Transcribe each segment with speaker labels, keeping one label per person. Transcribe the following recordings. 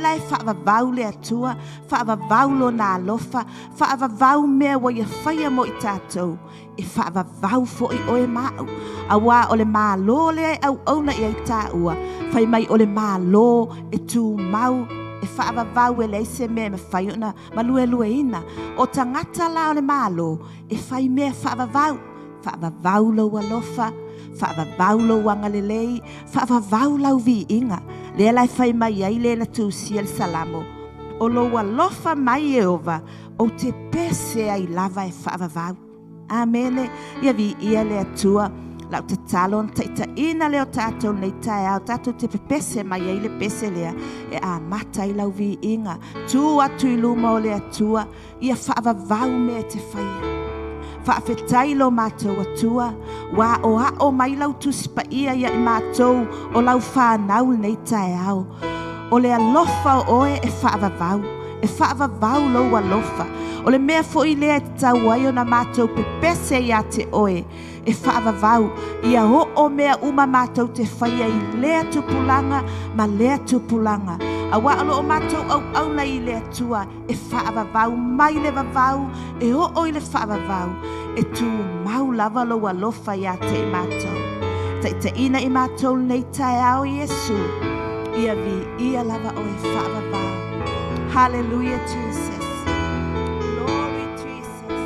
Speaker 1: la e faavavau le Atua, faavavau Lona alofa, faavavau mea ua Ia faia mo i tatou, e faavavau foi oe ma au. Auā o le Malo lea e auauna i ai tāua, fai mai o le Malo e tumau, e faavavau e leai se mea e mafai ona maluelueina. O tagata la o le Malo, e fai mea faavavau. Faavavau lou alofa, faavavau lou agalelei, faavavau lau viiga. Lea la e fai mai ai le na tusia le Salamo, o lou alofa mai Ieova, ou te pese ai lava e faavavau. Amene. Ia viia le Atua. Lau tatalo ona taitaiina lea o tatou nei taeao, tatou te pepese mai ai le pese lea e amata ai lau viiga. Tu atu i luma o le Atua, ia faavavau mea e te faia. Faafetai lo matou Atua, ua aoao mai lau Tusi Paia ia i matou o lau fanau lenei taeao. O le alofa o oe e faavavau, e faavavau lou alofa. O le mea foi lea e tatau ai ona matou pepese ia te oe, e faavavau, ia oo mea uma matou te faia i lea tupulaga ma lea tupulaga. Auā o lo o matou auauna i le Atua e faavavau mai le vavau e oo i le faavavau, e tumau lava lou alofa ia te i matou. Taitaiina i matou lenei taeao Iesu, ia viia lava oe faavavau. Hallelujah, Jesus. Glory, Jesus.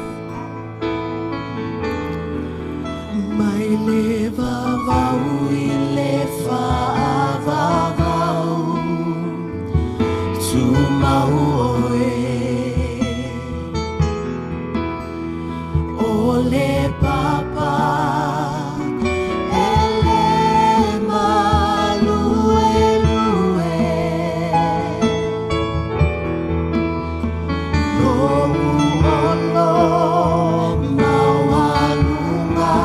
Speaker 2: Mai le vavau i le faavavau, tumau oe. O le papa e le maluelue, lou olo maualuga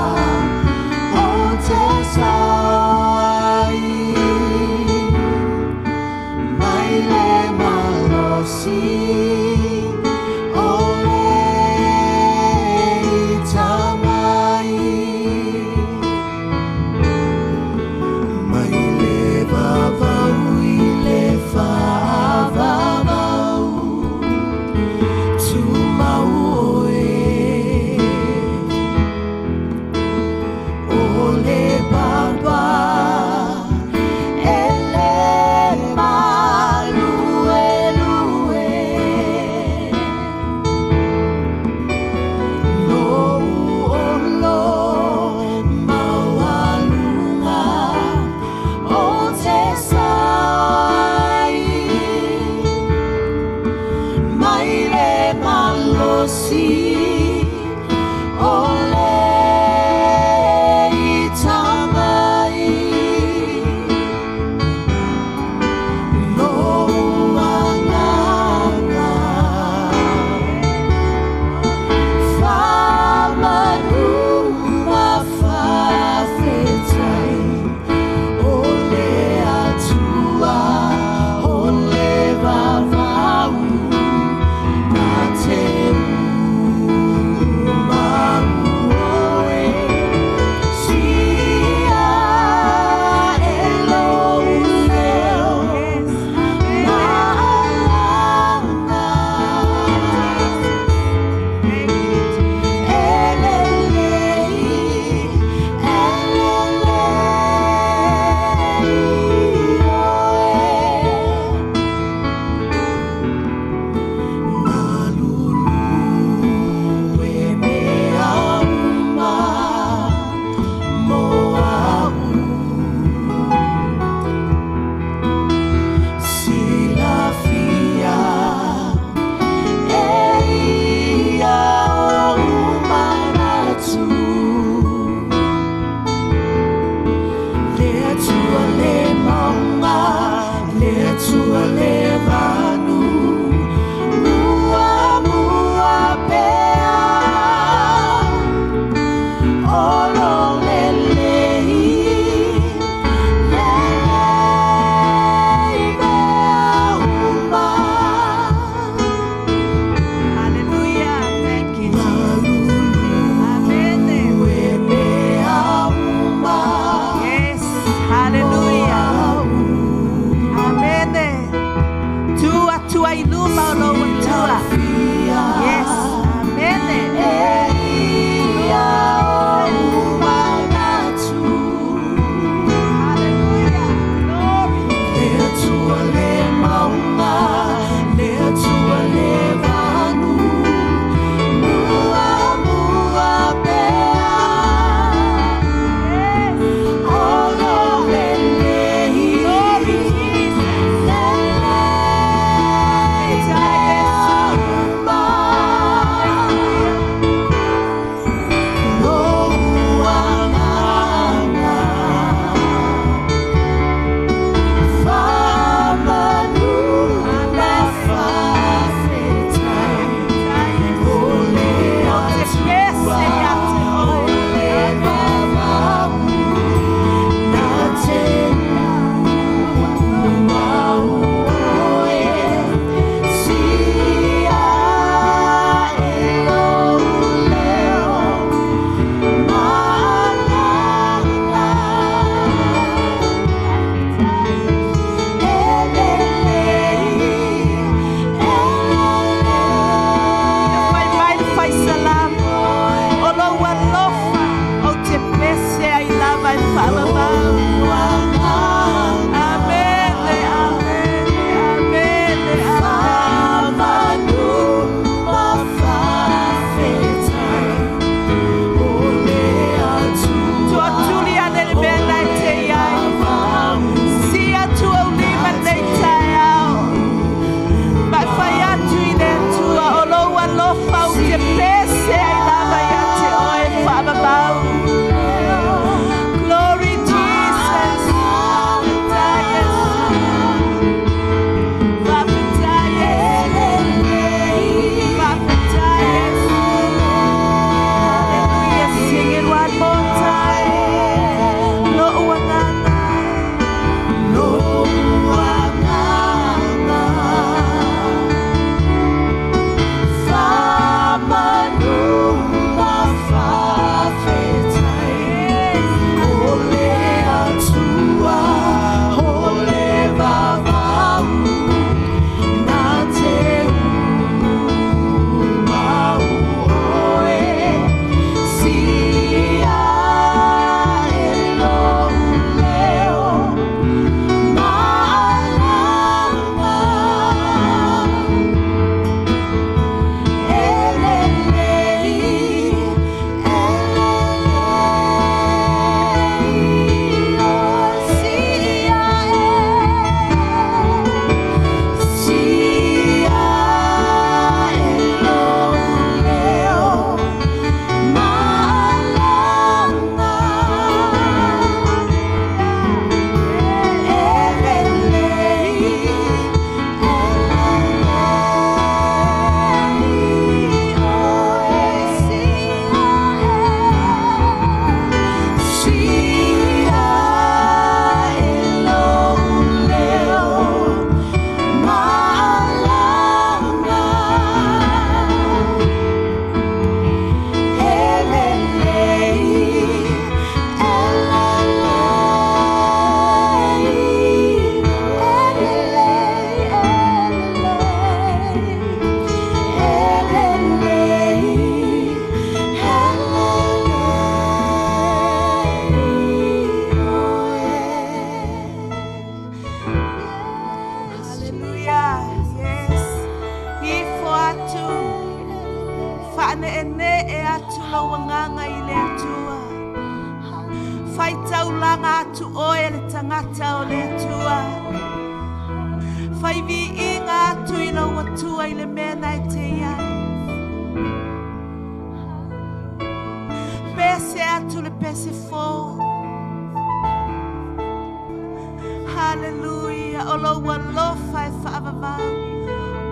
Speaker 2: o te sai, mai le malosi o le ita mai. Mai le vavau i le faavavau, tumau oe. O le papa e le maluelue, lou olo maualuga o te sai, mai le malosi o le ita mai. Lou agaga faamanu ma faafetai, o le Atua o le vavau na te umau oe, sia e lou leo ma'alaga.
Speaker 1: Thank you, Jesus.
Speaker 2: E lelei, e lelei oe. Malulu e mea uma mo au. Silafia e ia ou manatu. Le Atua le mauga, le Atua le vanu, muamua pea. O lo lelei, lelei mea uma.
Speaker 1: Hallelujah. Thank you, Jesus. Amen.
Speaker 2: E mea uma
Speaker 1: Yes. Hallelujah. Amen. Faane'ene'e atu lou agaga i le Atua. Faitaulaga atu oe e le tagata o le Atua. Faivi'iga atu i lou Atua i le mea na e te iai. Pese atu le pese fou. Haleluia, o lou alofa e faavavau.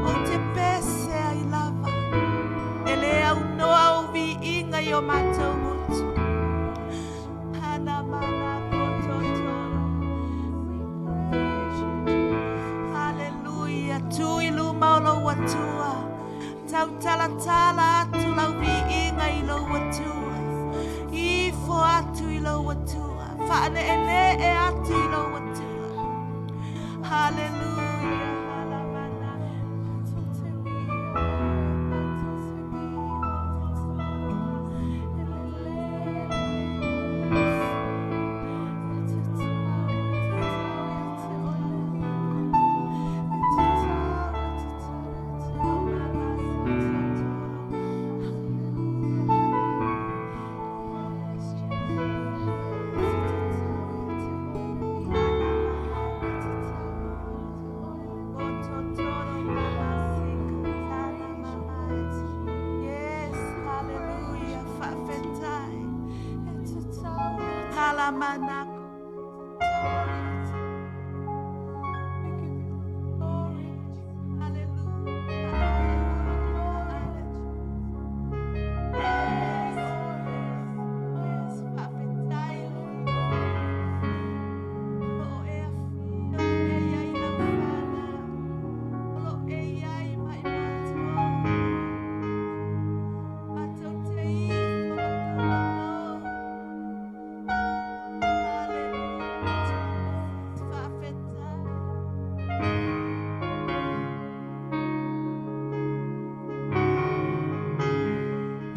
Speaker 1: Ou te pese ai lava. E lē aunoa ou viiga i o matou gutu. Hana mana kototoro. Haleluia, tu i luma o lou Atua. Tautalatala atu lau viiga i lou Atua. Ifo atu i lou Atua. Faane'ene'e atu i lou Atua. Haleluia. Halamana. Yes, hallelujah. Fa'afetai. Halamanako.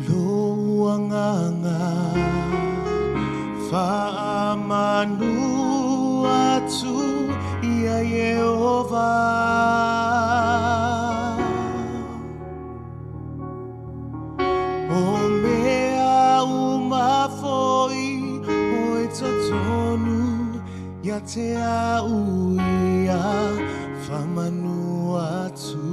Speaker 2: Lou agaga faamanu atu ia Ieova. O mea uma foi o e totonu ia te au ia faamanu atu.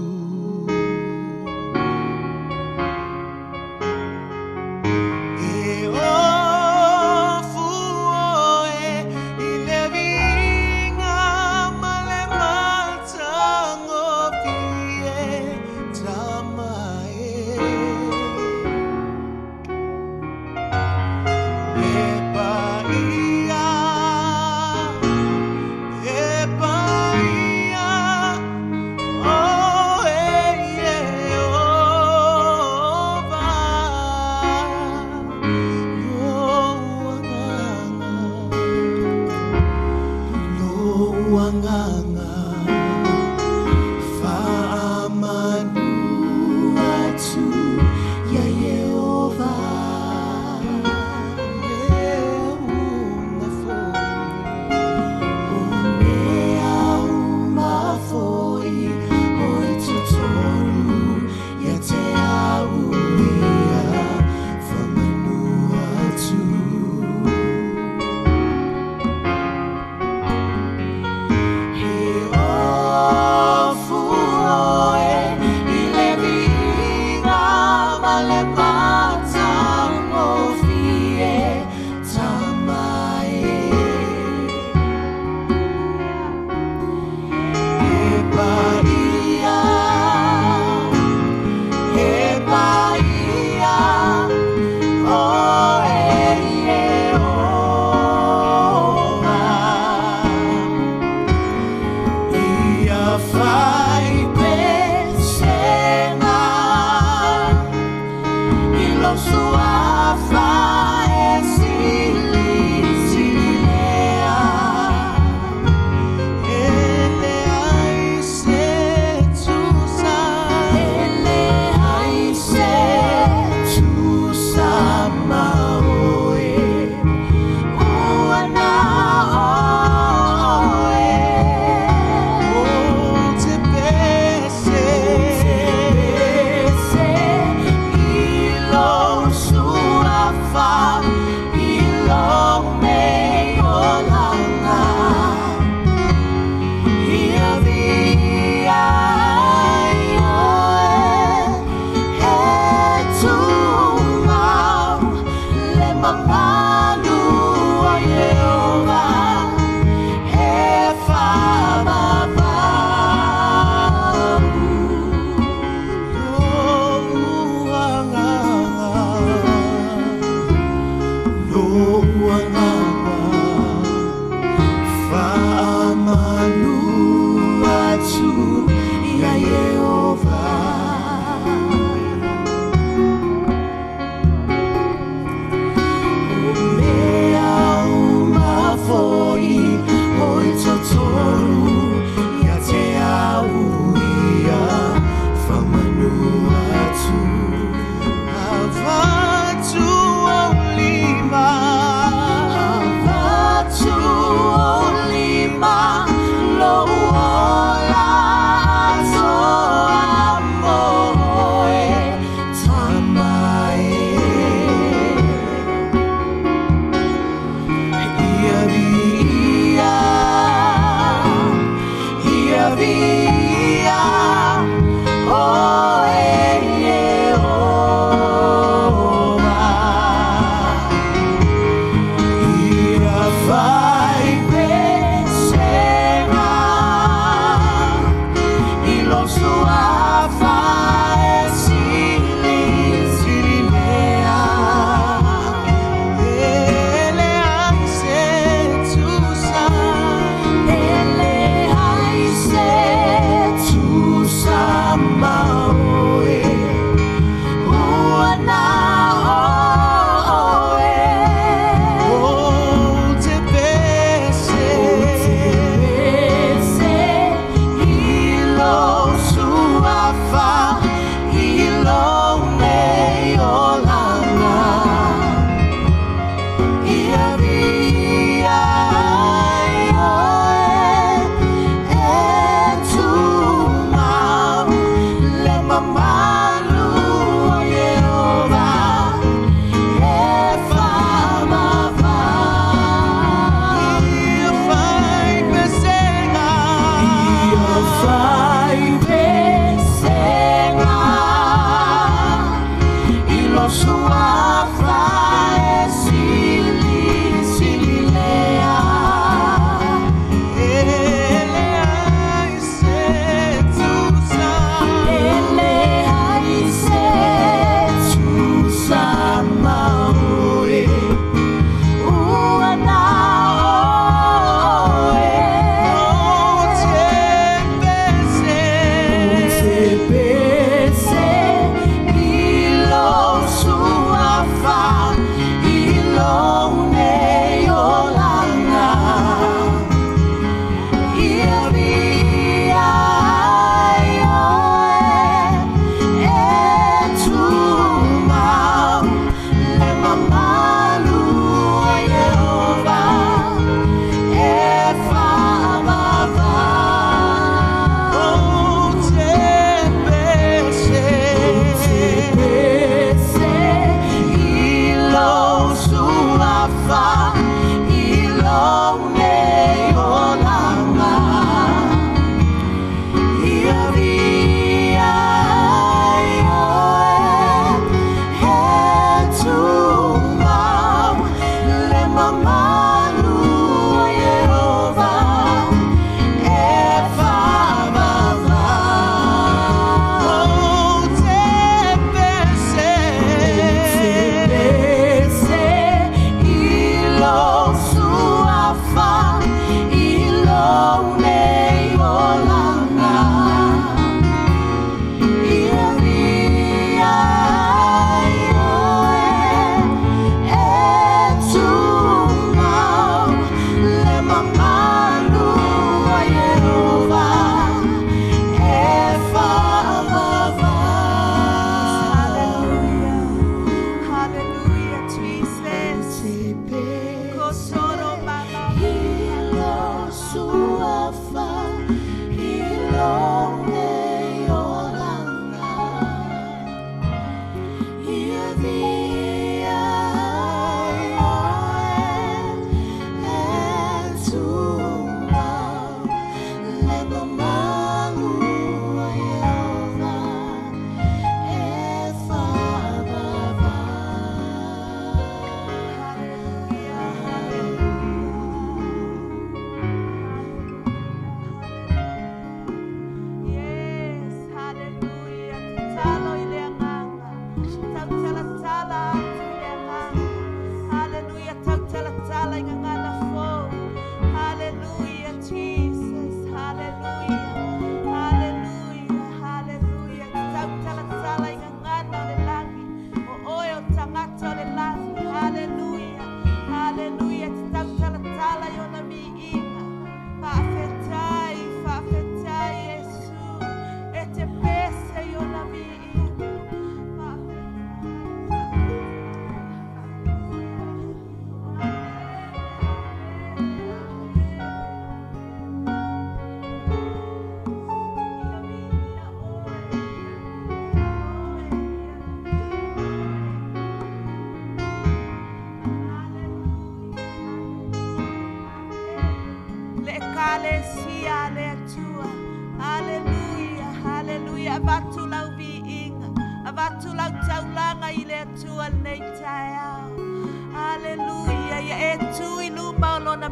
Speaker 2: E ofu oe i le viiga ma le matagofie tama e. E paia, e paia, o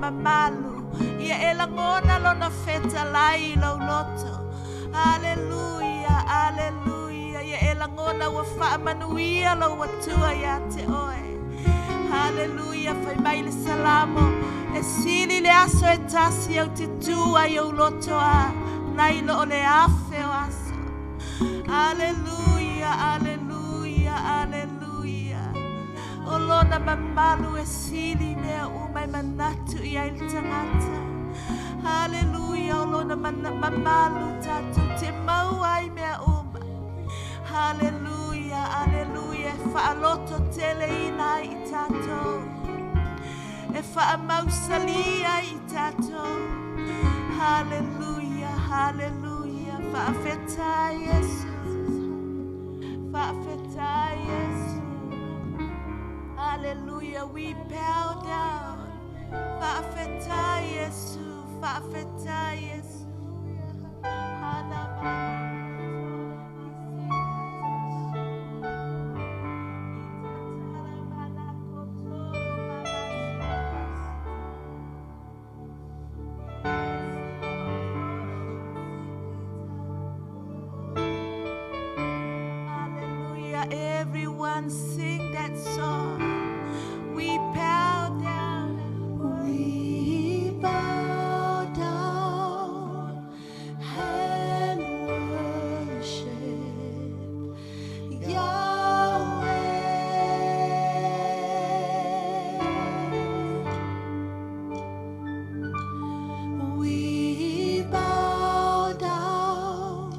Speaker 1: Mamalu, ia e lagona lona fetalai i lou loto. Haleluia, haleluia. Ia e lagona ua faamanuia lou Atua ia te oe. Haleluia, fai mai le Salamo, e sili le aso e tasi ou te tu ai ou loto a, nai lo o le afe o aso. Haleluia, haleluia, haleluia. O lona mamalu e sili mea uma e manatu i ai le tagata. Haleluia, o lona mamalu tatou te maua ai mea uma. Haleluia, haleluia, e faaloto teleina ai i tatou. E faamausalia ai i tatou. Haleluia, haleluia, faafetai Iesu. Faafetai Iesu. Hallelujah, we bow down. Faafetai Iesu, faafetai Iesu. Hallelujah, everyone sing that song. We bow down.
Speaker 2: We bow down and worship Yahweh. We bow down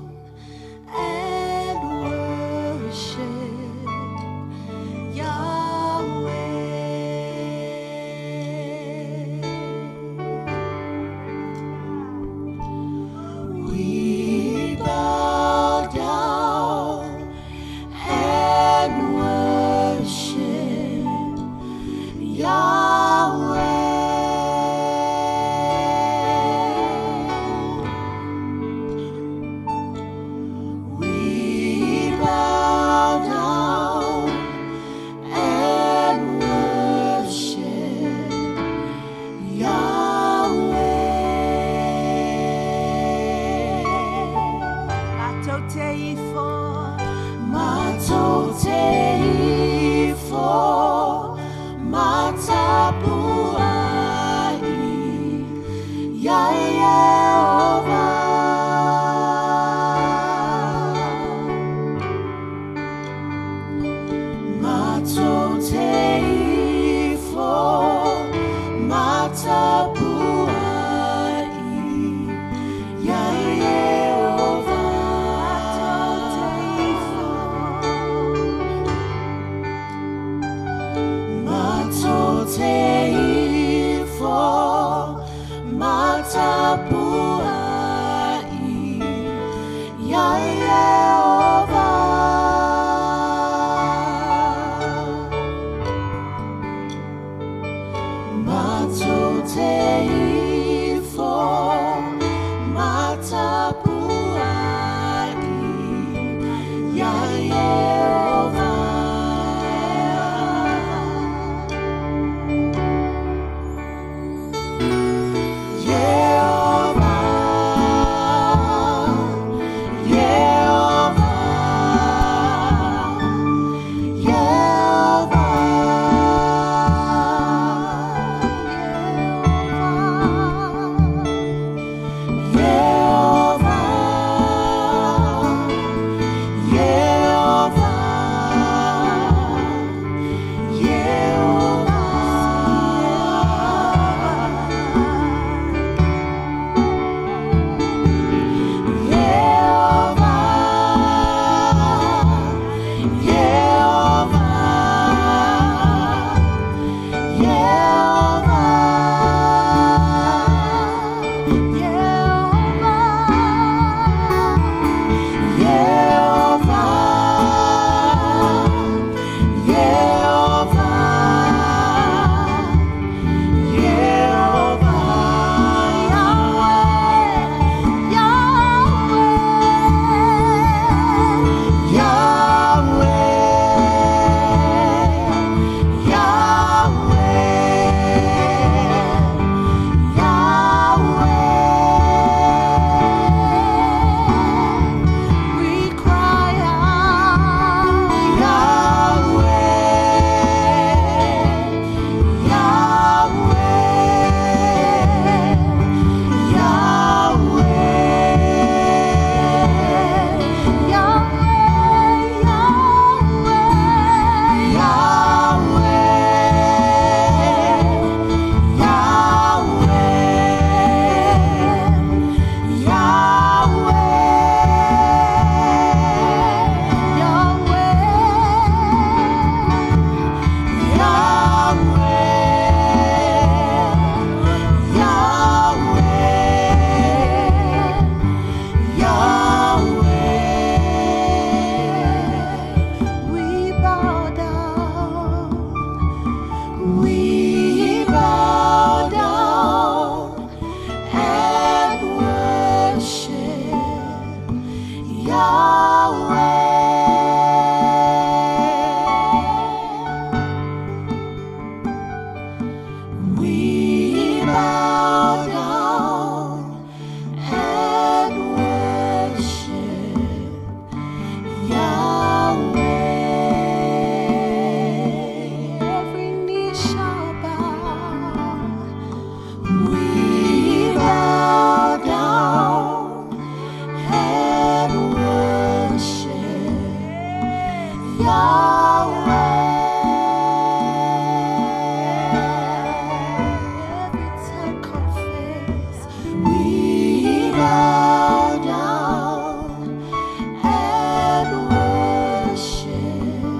Speaker 2: and worship Yahweh. We bow down and worship Yahweh. We bow down and worship Yahweh.
Speaker 1: Matou te ifo,
Speaker 2: Matou te ifo, matapuai, ia Yehovah. Matou te ifo, matapuai, ia Yehovah.
Speaker 1: matou te ifo.
Speaker 2: Yahweh. We bow down and worship Yahweh. Every knee shall bow. We bow down and worship Yahweh. Every tongue confess, we bow down and worship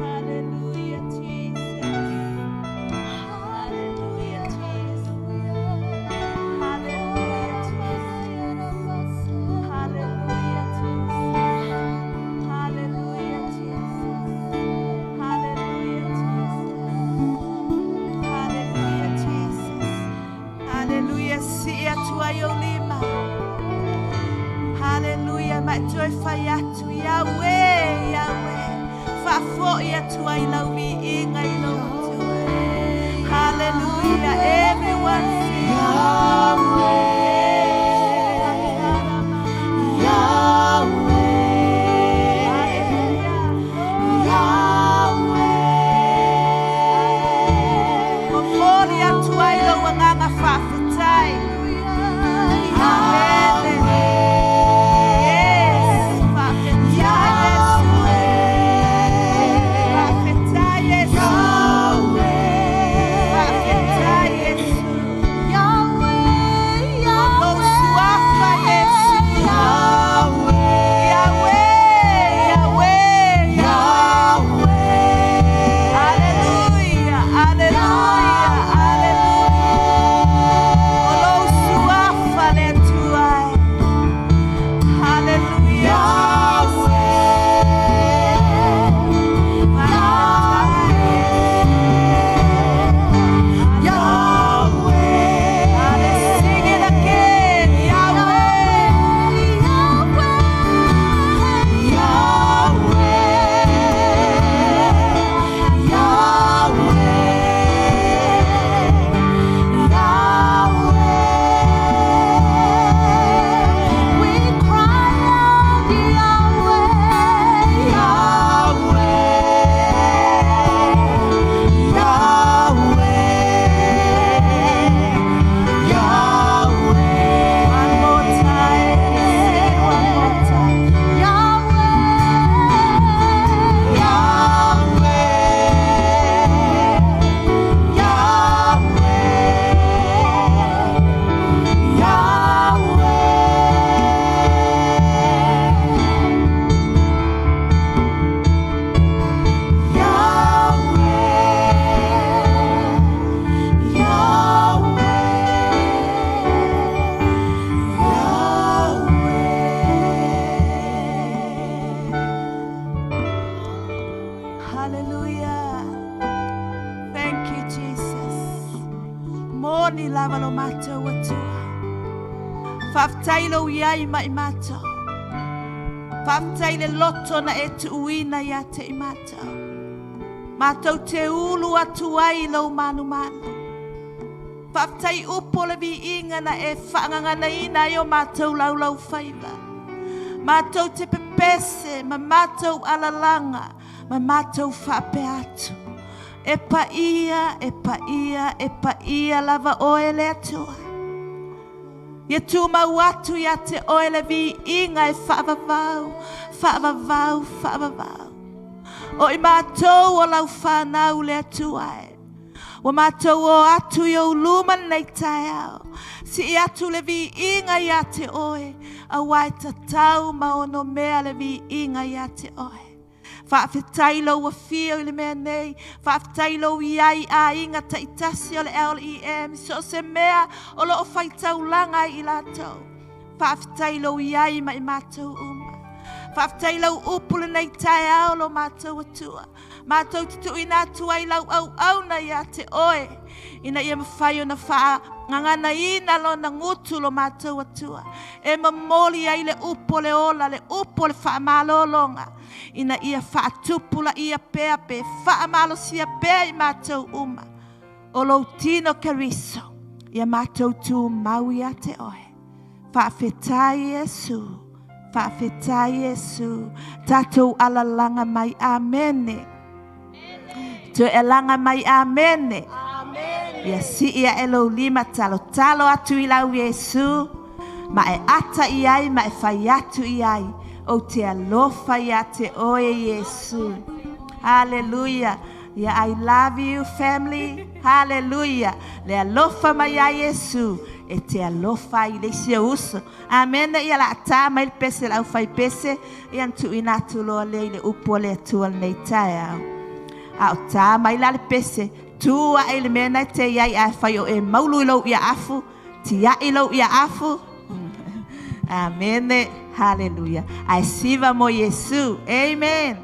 Speaker 1: Hallelujah, Jesus. Hallelujah, Jesus. Sii atu ai ou lima. Haleluia, ma e toe fai atu, Yahweh, Yahweh. Faafoi atu ai lau viiga i lou Atua. Hallelujah. Everyone sing.
Speaker 2: Yahweh, Yahweh, Yahweh.
Speaker 1: Momoli atu ai lou agaga faafetai. Amen. Yes. Faafetai Iesu. Faafetai Iesu. Faafetai Iesu. O lou suafa Iesu. Yahweh, Yahweh, Yahweh. Hallelujah, hallelujah, hallelujah. O lou suafa le Atua e. Hallelujah, Jesus. Faafetai. Hallelujah. Sing it again, Yahweh. One more time. Sing it one more time. Hallelujah. Thank you, Jesus. Moni lava lo matou Atua. Faafetai lou iai ma i matou. Faafetai le loto na e tuuina ia te i matou. Matou te ulu atu ai i lou manumanu. Faafetai upu o le viiga na e faagaganaina ai o matou laulau faiva. Matou te pepese ma matou alalaga ma matou faapea atu. E paia, e paia, e paia lava oe le Atua. Ia tumau atu ia te oe le viiga e faavavau, faavavau, faavavau. O i matou o lau fanau le Atua e. Ua matou o atu i ou luma lenei taeao. Sii atu le viiga ia te oe, auā e tatau ma onomea le viiga ia te oe. Faafetai lou afio i le mea nei. Faafetai lou iai aiga taitasi o le LEM. So o se mea o loo faitaulaga ai i latou. Faafetai lou iai ma i matou uma. Faafetai lau upu lenei taeao lo matou Atua. Matou te tuuina atu ai lau auauna ia te oe. Ina ia mafai ona faagaganaina lona gutu lo matou Atua. E momoli ai le upu o le ola, le upu o le faamalologa. Ina ia faatupulaia pea pe faamalosia pea i matou uma. O lou tino Keriso, ia matou tumau ia te oe. Faafetai Iesu, faafetai Iesu. Tatou alalaga mai, amene. Toe alaga mai, amene. Ia sii ae lou lima talotalo atu i lau Iesu. Ma e ata i ai, ma e fai atu i ai. Ou te alofa ia te oe Iesu. Hallelujah. Yeah, I love you, family. Hallelujah. Le alofa mai ia Iesu. E te alofa i le isi ou uso. Amen. Ia la tā mai le pese lau fai pese. Ia na tuuina atu loa lea i le upu o le Atua lenei taeao. A o tā mai la le pese. Tu ae i le mea na e te iai ae fai o e maulu i lou ia afu. Tiai lou ia afu. Amen. Hallelujah. Ae siva mo Iesu. Amen.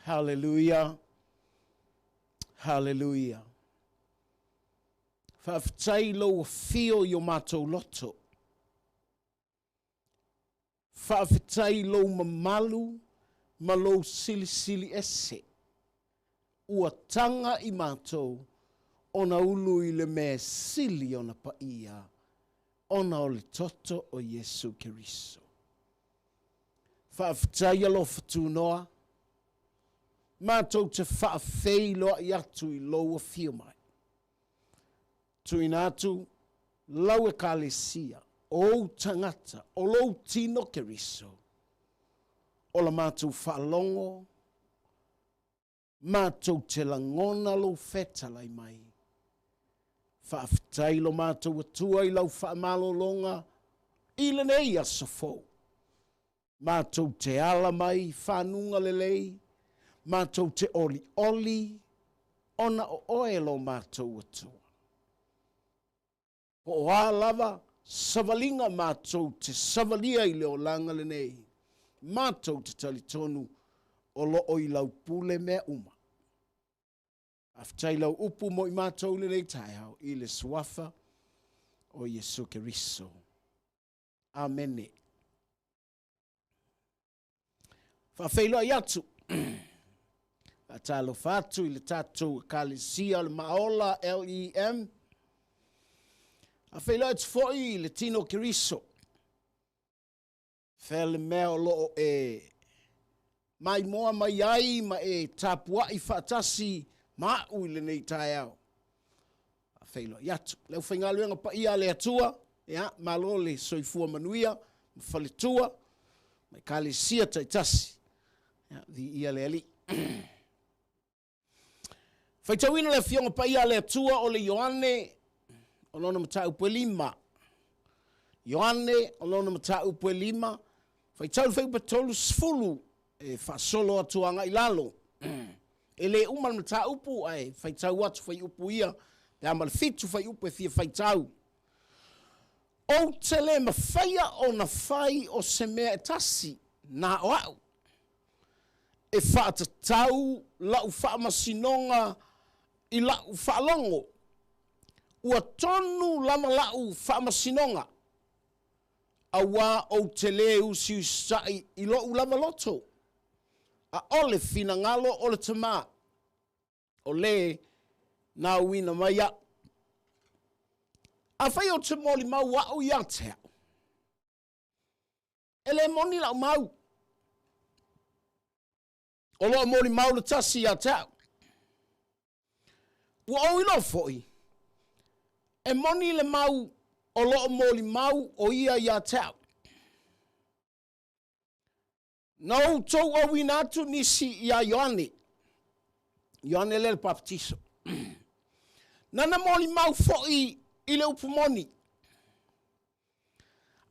Speaker 3: Hallelujah. Hallelujah. Faafetai lou afio i o matou loto. Faafetai lou mamalu ma lou silisili ese. Ua taga i matou ona ulu i le mea sili ona paia ona o le toto o Iesu Keriso. Faafetai alofa tunoa, matou te faafeiloai atu i lou afio mai. Tuuina atu lau ekalesia, o ou tagata, o lou tino Keriso, o la matou faalogo, matou te lagona lou fetalai mai. Faafetai lo matou Atua i lau faamalologa i lenei aso fou. Matou te ala mai i fanuga lelei, matou te olioli ona o oe lo matou Atua. Po o a lava savaliga matou te savalia i le olaga lenei, matou te talitonu o lo o i lau pule mea uma. Faafetai lau upu mo i matou i lenei taeao i le suafa o Iesu Keriso. Amene. Faafeiloai atu. Faatalofa atu i le tatou Ekalesia o le Maaola LEM. Faafeiloai atu foi i le tino Keriso. Fea le mea o lo o e maimoa mai ai ma e tapuai faatasi ma a'u i lenei taeao. Faafeiloai atu. Le aufaigaluega paia a le Atua, ia, malo le soifua manuia ma faletua ma ekalesia taitasi. Ia, viia le Alii. Faitauina le Afioga Paia a le Atua o le Ioane o lona mataupu e 5. Ioane o lona mataupu e 5, faitau le fuaiupu 30 e faasolo atu agai lalo. E le uma le mataupu ae faitau atu fuaiupu ia pe a ma le 7 fuaiupu e fia faitau. Ou te le mafaia ona fai o se mea e tasi na o a'u. E faatatau la'u faamasinoga i la'u faalogo. Ua tonu lava la'u faamasinoga, auā ou te lē usiusisa'i i lo'u lava loto, ʻaʻole finagalo o le Tamā, o lē na auina mai a'u. Afai ou te molimau a'u iā te a'u, e lē moni la'u mau. O lo o molimau le tasi iā te a'u. Ua ou iloa foi, e moni le mau o lo o molimau o ia iā te a'u. Na outou auina atu nisi iā Ioane, Ioane lea le Papatiso, nana molimau foi i le upu moni.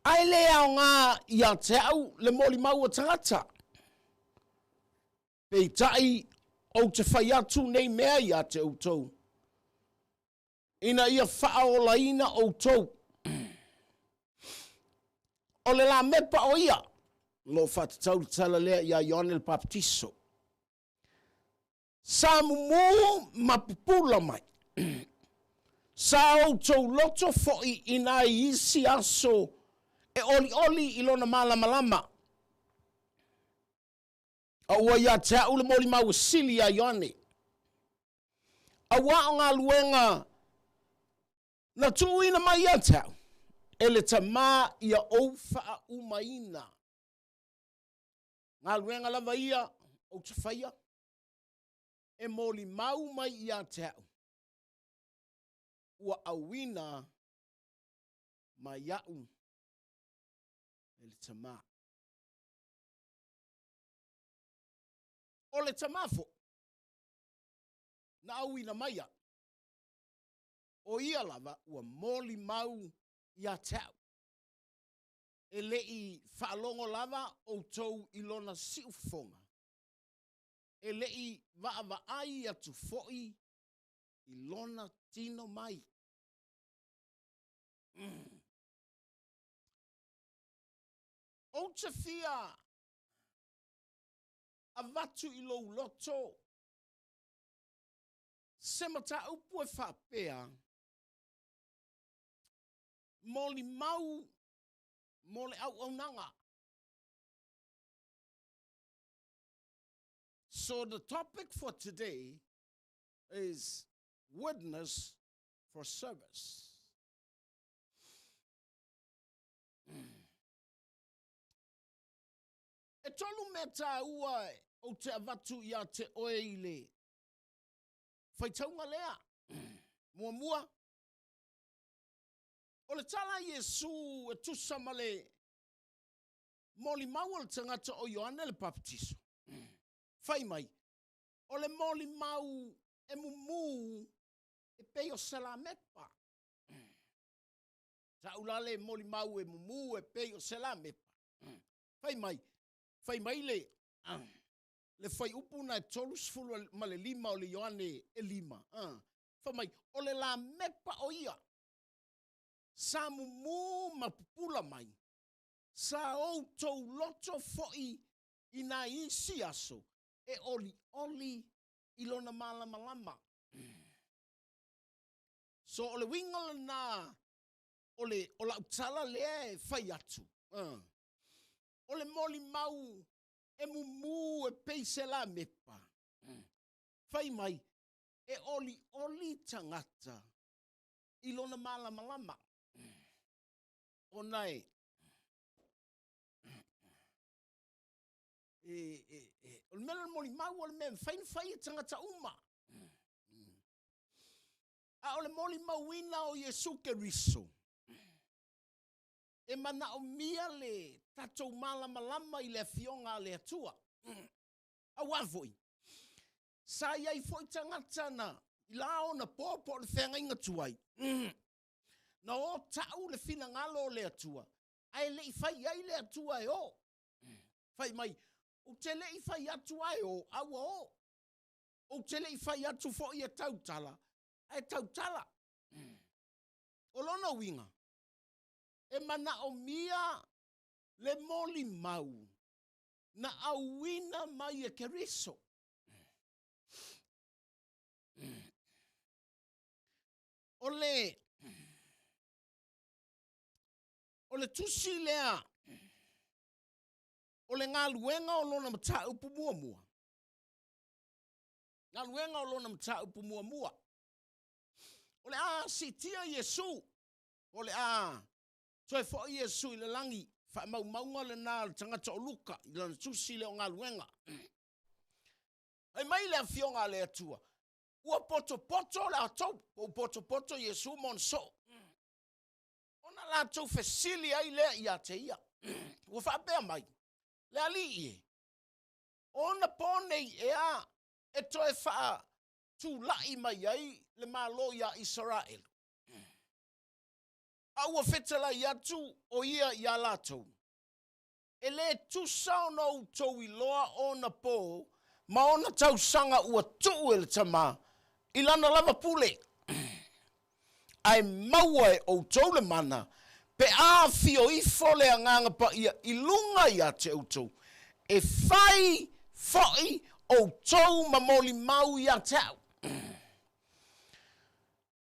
Speaker 3: Ae le aoga ia te au le molimau a tagata. Peitai, ou te fai atu nei mea ia te outou, ina ia faaolaina outou. O le lamepa o ia, o lo o faatatau le tala lea iā Ioane le Papatiso. Sa mumu ma pupula mai. Sa outou loto foi i nai isi aso e olioli i lona malamalama. A ua ia te a'u le molimau e sili iā Ioane. Auā o galuega na tuuina mai ia te a'u e le Tamā ia ou faaumaina. Galuega lava ia ou te faia, e molimau mai ia te a'u, ua auina mai a'u e le Tamā. O le Tamā foi na auina mai a'u, o ia lava ua molimau ia te a'u. E le i faalogo lava outou i lona siufofoga, e le i vaavaai atu foi i lona tino mai. Ou te fia. avatu i lou loto se mataupu e faapea, molimau mo le auaunaga. So the topic for today is witness for service. E tolu mea tāua ou te avatu ia te oe i le faitauga lea. Muamua, o le tala a Iesu e tusa ma le molimau a le tagata o Ioane le Papatiso. Fai mai, o le molimau e mumu e pei o se lamepa. Ta'u la le molimau e mumu e pei o se lamepa. Fai mai, fai mai le, le fuaiupu na e 35 o le Ioane e lima. Fai mai, o le lamepa o ia, sa mumu ma pupula mai, sa outou loto foi i nai isi aso e olioli i lona malamalama. So o le uiga lena o le o lau tala lea e fai atu. O le molimau e mumu e pei se lamepa. Fai mai, e olioli tagata i lona malamalama. Ona e, e, e, e, o le mea le molimau o le mea e mafai ona fai e tagata uma. A o le molimauina o Iesu Keriso, e manaomia le tatou malamalama i le Afioga a le Atua. Auā foi, sa i ai foi tagata na i la ona po po o le feagaiga tuai, na o ta'u le finagalo o le Atua, ae le i fai i ai le Atua e o. Fai mai, Ou te le i fai atu a e o, a ua o. Ou te le i fai atu foi e tautala, ae tautala. O lona uiga, e manaomia le molimau na auina mai e Keriso. O le, o le tusi lea, o le galuega o lona mataupu muamua. Galuega o lona mataupu muamua. O le a siitia Iesu, o le a toe foi Iesu i le lagi, faamaumauga lena a le tagata o Luka i lana tusi lea o galuega. Fai mai le afioga a le Atua, ua potopoto latou, ua potopoto Iesu ma ona soo. Ona latou fesili ai lea ia te ia. Ua faapea mai, le Alii e, o ona po nei ea e toe faatulai mai ai le Malo iā Isaraelu? A ua fetalai atu o ia iā latou, E lē tusa ona outou iloa ona po ma ona tausaga ua tuu e le Tama i lana lava pule, ae maua e outou le mana pe a afio ifo le Agaga Paia i luga ia te outou, e fai foi outou ma molimau ia te au.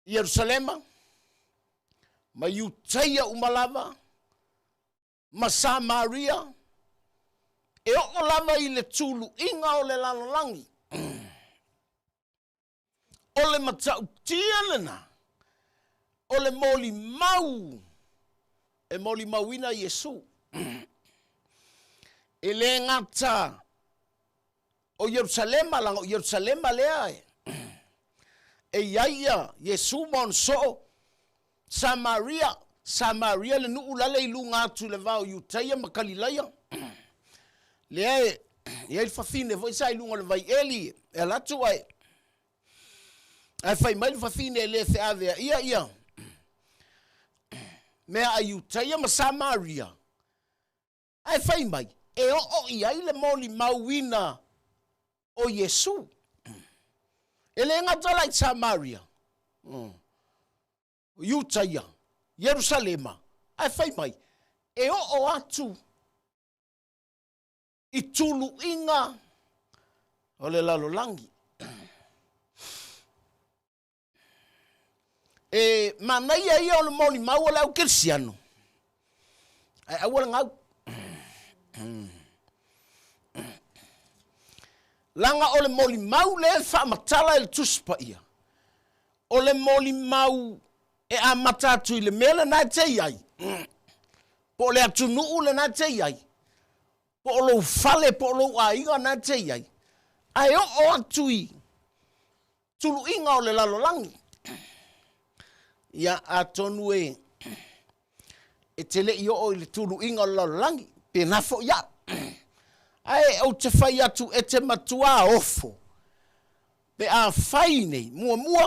Speaker 3: Ierusalema, ma Iutaia uma lava, ma Samaria, e oo lava i le tuluiga o le lalolagi. O le matautia lena, o le molimau e molimauina Iesu. E le gata o Ierusalema, laga o Ierusalema lea e, e i ai ia Iesu ma ona soo, Samaria, Samaria le nuu lale i luga atu i le va o Iutaia ma Kalilaia. Lea e i ai le fafine foi sa i luga o le vai eli e ala atu ae ae fai mai le fafine e le feaveaia ia mea a Iutaia ma Samaria. Ae fai mai, e oo i ai le molimauina o Iesu. E le gata la i Samaria, o Iutaia, Ierusalema, ae fai mai, e oo atu i tuluiga O le lalolagi. E manaia ia o le molimau o le au kerisiano, ae aua le gau. Laga o le molimau lea e faamatala e le Tusi Paia, o le molimau e amata atu i le mea lena e te i ai, po o le atunuu lena e te i ai, po o lou fale po o lou aiga na e te i ai, ae oo atu i tuluiga o le lalolagi. Ia, atonu e e te le i oo i le tuluiga o le lalolagi, pēnā foi au. Ae ou te fai atu e te matuā ofo, pe a fai nei, muamua,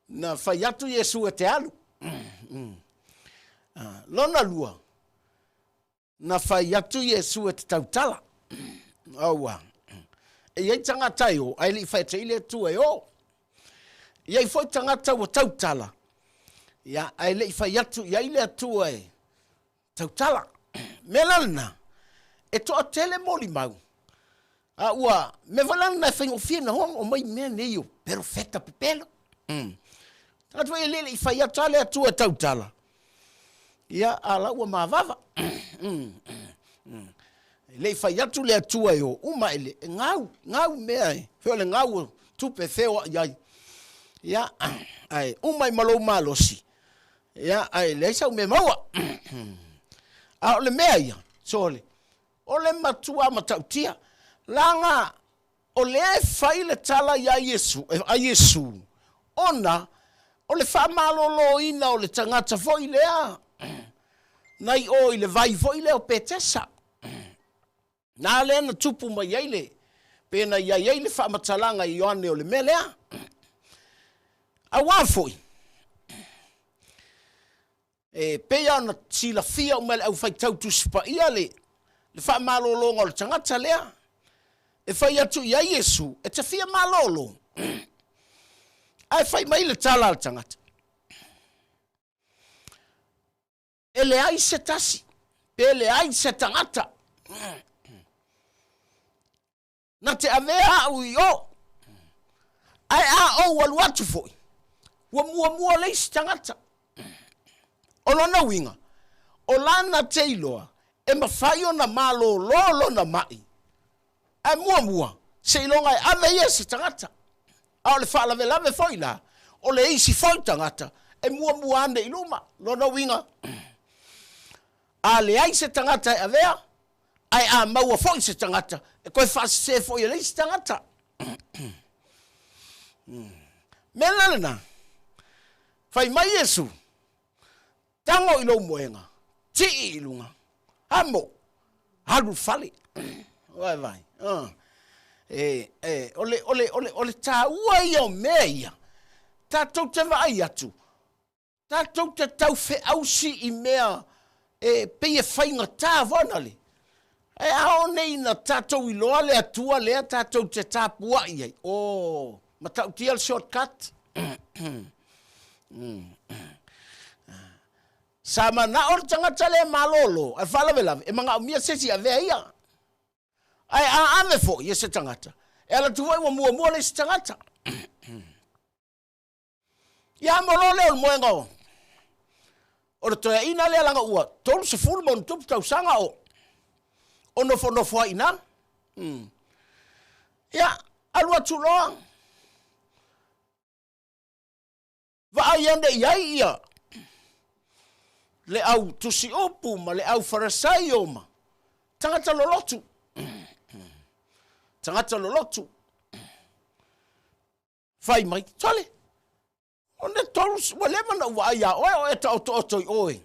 Speaker 3: na fai atu Iesu e te alu. Lona lua, na fai atu Iesu e te tautala. Aua. E i ai tagata e o, ae le i fai atu ai le Atua e o. E i ai foi tagata ua tautala, ia, ae le i fai atu i ai le Atua e tautala. Mea la lena, e toatele molimau, a ua, mea foi la lena e faigofie na o mai mea nei o perofeta pepelo. Tagata foi e le i fai atu lava le Atua e tautala, ia, a la ua mavava. E le i fai atu le Atua e o uma, e le, e gau, gau mea e, fe o le gau o tupe e feoai ai. Ia, ae uma ai ma lou malosi, Ia, ae leai sau mea maua. A o le mea ia, sole, o le matua matautia. Leaga o lea e fai le tala iā Iesu, a Iesu, ona o le faamaloloina o le tagata foi lea nai o i le vai foi lea o Petesa. Na lea na tupu mai ai le, pe na i ai ai le faamatalaga i Ioane o le mea lea. Auā foi, e pei lava ona silafia uma e le aufaitau Tusi Paia le, le faamalologa o le tagata lea. E fai atu i ai Iesu, e te fia malolo. Ae fai mai le tala a le tagata. E leai se tasi, pe leai se tagata na te avea au i o, ae a ou alu atu foi, ua muamua le isi tagata. O lona uiga, o lana te iloa e mafai ona malolo lona mai, Ae muamua, seiloga e ave ia se tagata. A o le faalavelave foi la, o le isi foi tagata e muamua ane i luma. Lona uiga, a leai se tagata e avea, ae a maua foi se tagata, e toe faasese foi e le isi tagata. Mea la lena, fai mai Iesu, Tago i lou moega, tii i luga, amo, alu i le fale. Vai, vai. E, e, o, le, o, le, o, le, o le tāua ia o mea ia, tātou te vaai atu, tātou te taufeausi i mea e pei e faigata foana le. E ao nei na tātou iloa le Atua lea tātou te tapuai ai. O, oh, matautia le shortcut. Sa manao le tagata lea malolo, ae faalavelave, e manaomia se isi e avea ia. Ae a ave foi e se tagata, e alu atu foi ua muamua le isi tagata. Ia mo loa lea o le moega o o le toeaina lea laga ua 30 ma ona tupu tausaga o o nofonofo ai i ina. Ia, alu atu loa, Vaai ane i ai ia le au tusiupu ma le au Farisaio ma tagata lolotu. Tagata lolotu. Fai mai, sole, o le tolu, ua leva na ou vaai iā oe o e taotooto i oe.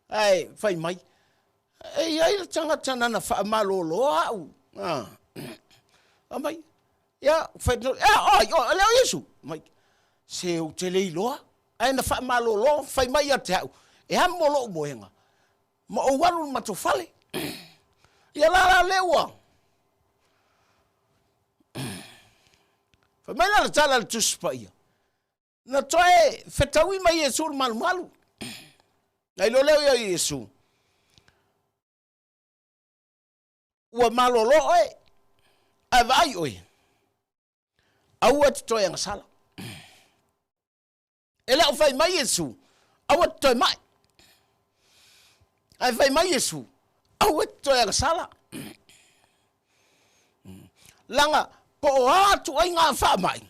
Speaker 3: Ae fai mai, e i ai le tagata nana faamalolo au. Ah. Fai mai, Ia, fai atu, ea, oi, oi, lea o Iesu. Mai, se ou te le iloa. Ae na faamalolo, fai mai ia te au, e amo lou moega, ma ou alu i le matou fale. Ia la la lea ua. Fai mai la le tala a le Tusi Paia, na toe fetaui mai Iesu i le malumalu. Na iloa lea ia Iesu. Ua malolo oe, ae vaai oe, aua e te toe agasala. E le o fai mai Iesu, aua e te toe mai. Ae fai mai Iesu, aua e te toe agasala. Laga, po o a ituaiga faamai,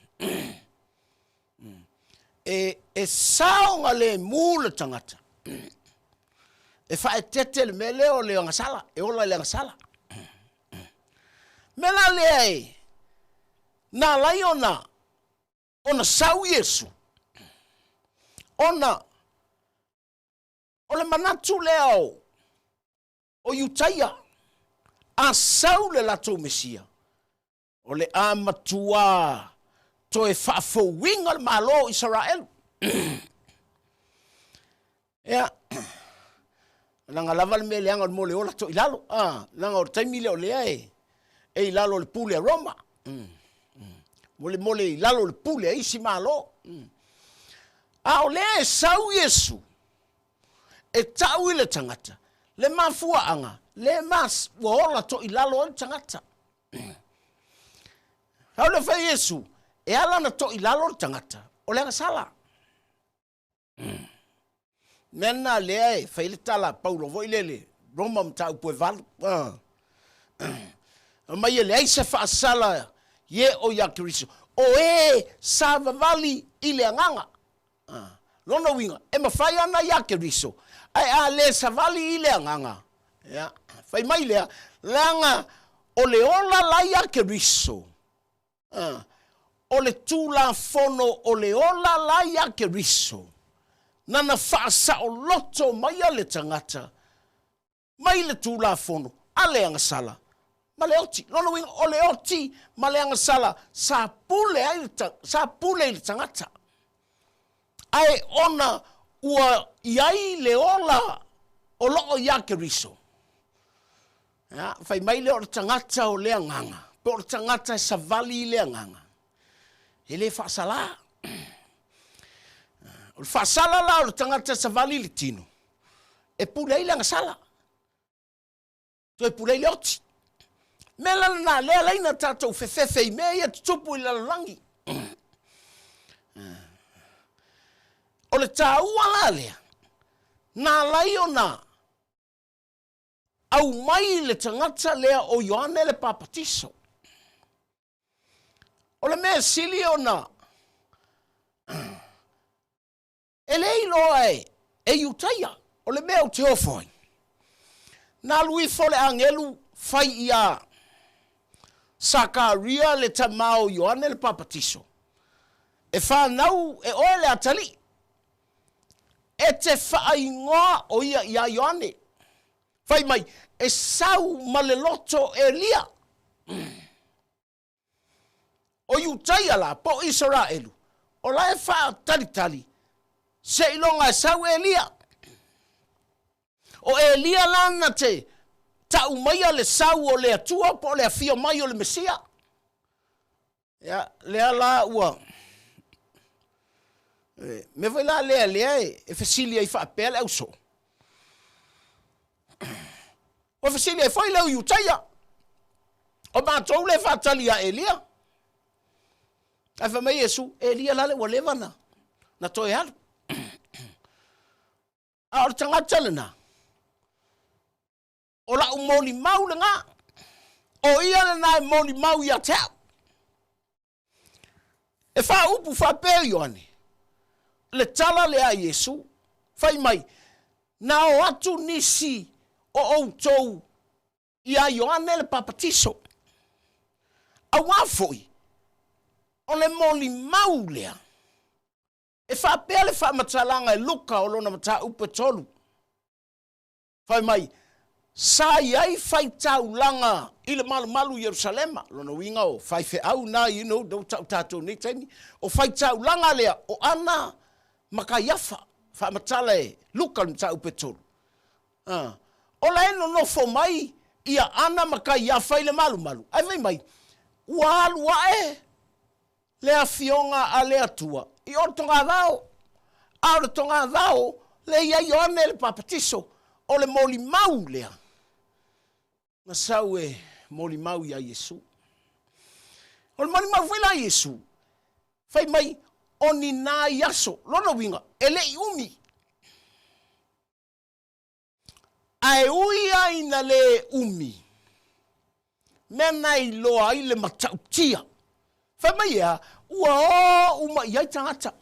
Speaker 3: e, e saogalemu le tagata e faaeteete le mea lea o le agasala, e ola i le agasala. Mea la lea e, na ala ai ona, ona sau Iesu, ona o le manatu lea o, o Iutaia, a sau le latou Mesia, o le a matuā toe faafouina le Malo o Isaraelu. Ia, leaga lava le mea leaga o le mea o le ola toʻi lalo, a, leaga o le taimi lea o lea e, e i lalo o le pule a Roma. Mo le mole i lalo o le pule a isi Malo. A o lea e sau Iesu, e ta'u i le tagata, le mafuaaga, le mas, ua ola toʻi lalo ai le tagata. Au le fai Iesu, e ala ona toʻi lalo le tagata, o le agasala. Mea lena lea e fai le tala a Paulo foi lele, Roma mataupu e 8. Aumai e leai se faasala i e o ia Keriso, o e savavali i le agaga. Lona uiga, e mafai ana iā Keriso, ae a le savali i le agaga, ia, fai mai lea, leaga o le ola la iā Keriso, o le Tulafono o le ola la iā Keriso, nana faasaoloto maia le tagata mai le Tulafono a le agasala ma le oti. Lona uiga, o le oti ma le agasala sa pule ai le, sa pule i le tagata. Ae ona ua i ai le ola o loo iā Keriso, ia, fai mai lea o le tagata o le agaga, po o le tagata e savali i le agaga, e le faasalā. O le faasala la o le tagata e savali i le tino, e pule ai le agasala, toe pule ai le oti. Mea la lena, lea laina tatou fefefe i mea ia tutupu i le lalolagi. O le taua la lea, na alai ona aumai le tagata lea o Ioane le Papatiso. O le mea sili ona E le iloa e, e Iutaia, o le mea ou te ofo ai. Na alu ifo le agelu fai iā Sakaria le tama o Ioane le Papatiso, E fanau e oe le atalii, e te faaigoa o ia iā Ioane. Fai mai, e sau ma le loto Elia. O Iutaia la, po o Isaraelu, o la e faatalitali seiloga e sau Elia. O Elia la na te ta'u maia le sau o le Atua po o le afio mai o le Mesia. Ia, lea la ua e, mea foi la lea lea e, e fesili ai faapea le ausoo. Ua fesili ai foi le au Iutaia, o matou le faatali ia Elia. Ae fai mai Iesu, Elia la le ua leva na, na toe alu. A o le tagata lena, o la'u molimau lena, o ia lena e molimau ia te au. E faaupu faapea Ioane, le tala lea a Iesu, fai mai, Na o atu nisi o outou iā Ioane le Papatiso, auā foi o le molimau lea. E faapea le faamatalaga e Luka o lona mataupu e 3. Fai mai, sa i ai faitaulaga i le malumalu i Ierusalema. Lona uiga o faifeau na, you know, lea ua tau tatou nei taimi. O faitaulaga lea, o Ana ma Kaiafa, faamatala e Luka le mataupu e 3. O la e nonofo mai ia Ana ma Kaiafa i le malumalu, ae fai mai, ua alu ae le Afioga a le Atua i o le togavao, a o le togavao lea i ai Ioane le Papatiso, o le molimau lea na sau e molimau iā Iesu. O le molimau foi la a Iesu, fai mai, o ni nai aso, lona uiga, e le i umi. Ae ui lava ina le umi, mea na iloa ai le matautia. Fai mai e a? Ua o uma i ai tagata.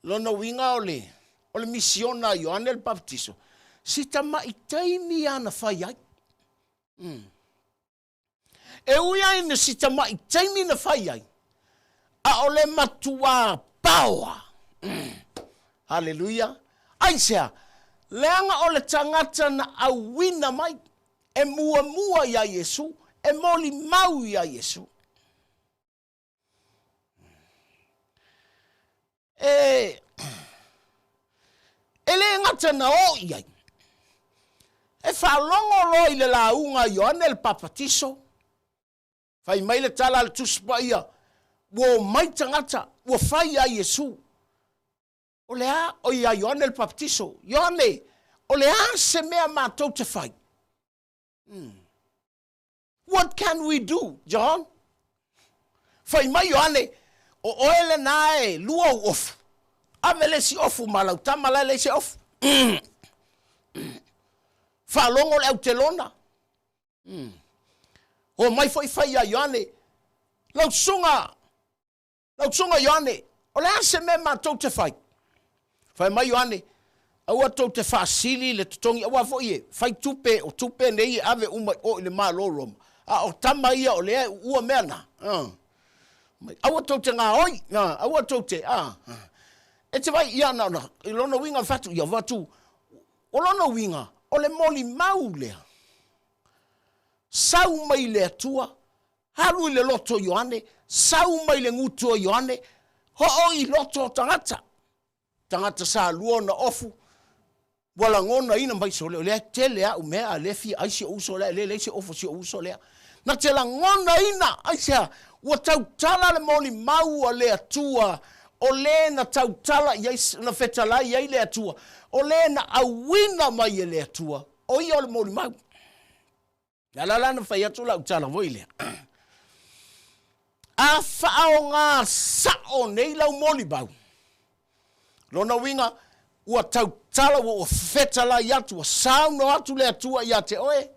Speaker 3: Lona uiga o le, o le misiona a Ioane le Papatiso, si tama'i taimi lava na fai ai. E ui lava ina si tama'i taimi na fai ai, a o le matuā paoa. Haleluia! Aisea? Leaga o le tagata na auina mai e muamua iā Iesu, e molimau iā Iesu. E, e le gata na o i ai, e faalogo loa i le lauga a Ioane le Papatiso, fai mai le tala a le Tusi Paia, ua omai tagata, ua fai ia Iesu. O le a, o ia Ioane le Papatiso, Ioane, o le a se mea matou te fai? What can we do, John? Fai mai Ioane, o oe lena e lua ou ofu. Ave le isi ofu ma lau tama la e leai se ofu. Faalogo le autelona. Omai foi fai ia Ioane, lau susuga Lau susuga Ioane, o le a se mea matou te fai? Fai mai Ioane, aua tou te faasili le totogi, aua foi e fai tupe, o tupe nei e ave uma i o i le Malo o Roma, a o tama ia o lea e uua mea na. Aua tou te gaoi, aua tou te, e te vai, ia na ona, i lona uiga fai atu, ia avatu, o lona uiga, o le molimau lea, sau mai le Atua, Alu i le loto o Ioane, sau mai le gutu o Ioane, oo i loto o tagata. Tagata sa lua ona ofu, ua lagonaina mai sole, o lea e tele a'u mea a lea fia ai si ou uso lea, e leai se ofu a si ou uso lea. Na te lagonaina, aisea? Ua tautala le molimau a le Atua, o le na tautala i ai, na fetalai i ai le Atua, o le na auina mai e le Atua, o ia o le molimau. Le ala la na fai atu lau tala foi lea. A faaaoga sao nei lau molimau, lona uiga ua tautala, ua fetalai atu, ua saunoa atu le Atua ia te oe.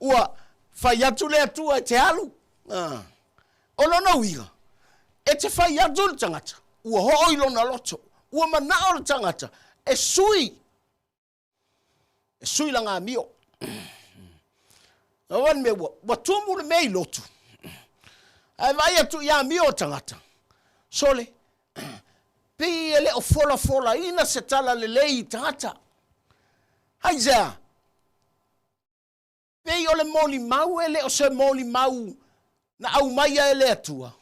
Speaker 3: Ua fai atu le Atua e te alu. O lona uiga, e te fai atu le tagata, ua oo i lona loto, ua manao le tagata e sui, e sui lana amio. Aua le mea ua, ua tumu le mea i lotu, ae vaai atu i amio o tagata, sole, pei e le o folafolaina se tala lelei i tagata. Aisea? Pei o le molimau e le o se molimau na aumaia e le Atua,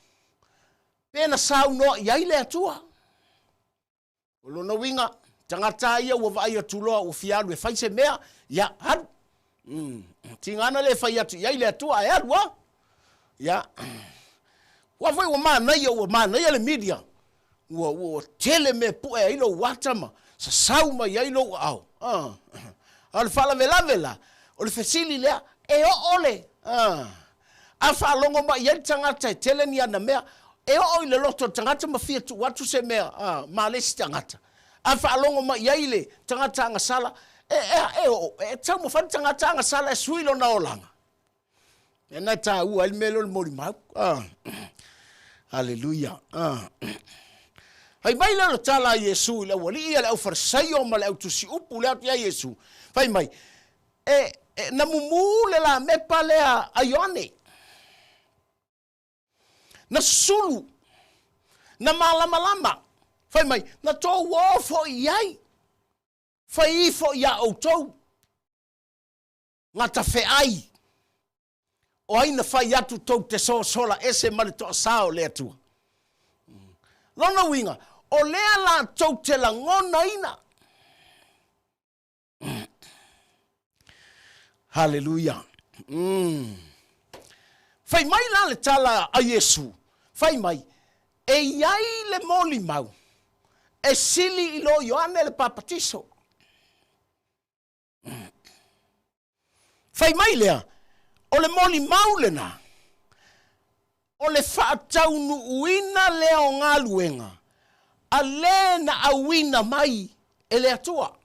Speaker 3: pe na saunoa i ai le Atua. O lona uiga, tagata ia ua vaai atu loa ua fia alu e fai se mea, ia, alu. Tiga ana le fai atu i ai le Atua ae alu lava. Ia, aua foi ua manaia, ua manaia le media. Ua, ua tele mea e pue ai lou ata ma sasau mai ai lou aao. A o le faalavelave la, o le fesili lea, e oo le, a, a faalogo mai ai le tagata e tele ni ana mea, e oo i le loto o le tagata ma fia tuu atu se mea a, ma le isi tagata. A faalogo mai ai le tagata agasala, e, e, e oo, e taumafai le tagata agasala e sui lona olaga. Lena e taua ai le mea lea o le molimau. Ah. Aleluia. Ah. Fai mai lea o le tala a Iesu i le aualii a le aufarisaio ma le autusiupu lea atu ia Iesu. Fai mai, e, e, na mumu le lamepa lea a Ioane. Na sulu, na malamalama. Fai mai, na tou o foi i ai. Fai ifo iā outou. Gatafeai, o ai na fai atu tou te sosola ese ma le toasā o le Atua? Lona uiga, o lea latou te lagonaina. Haleluia. Fai mai la le tala a Iesu, fai mai, e i ai le molimau. E sili i lo Ioane le Papatiso. Fai mai lea, o le molimau lena, o le faataunuuina lea o galuega a le na auina mai e le Atua.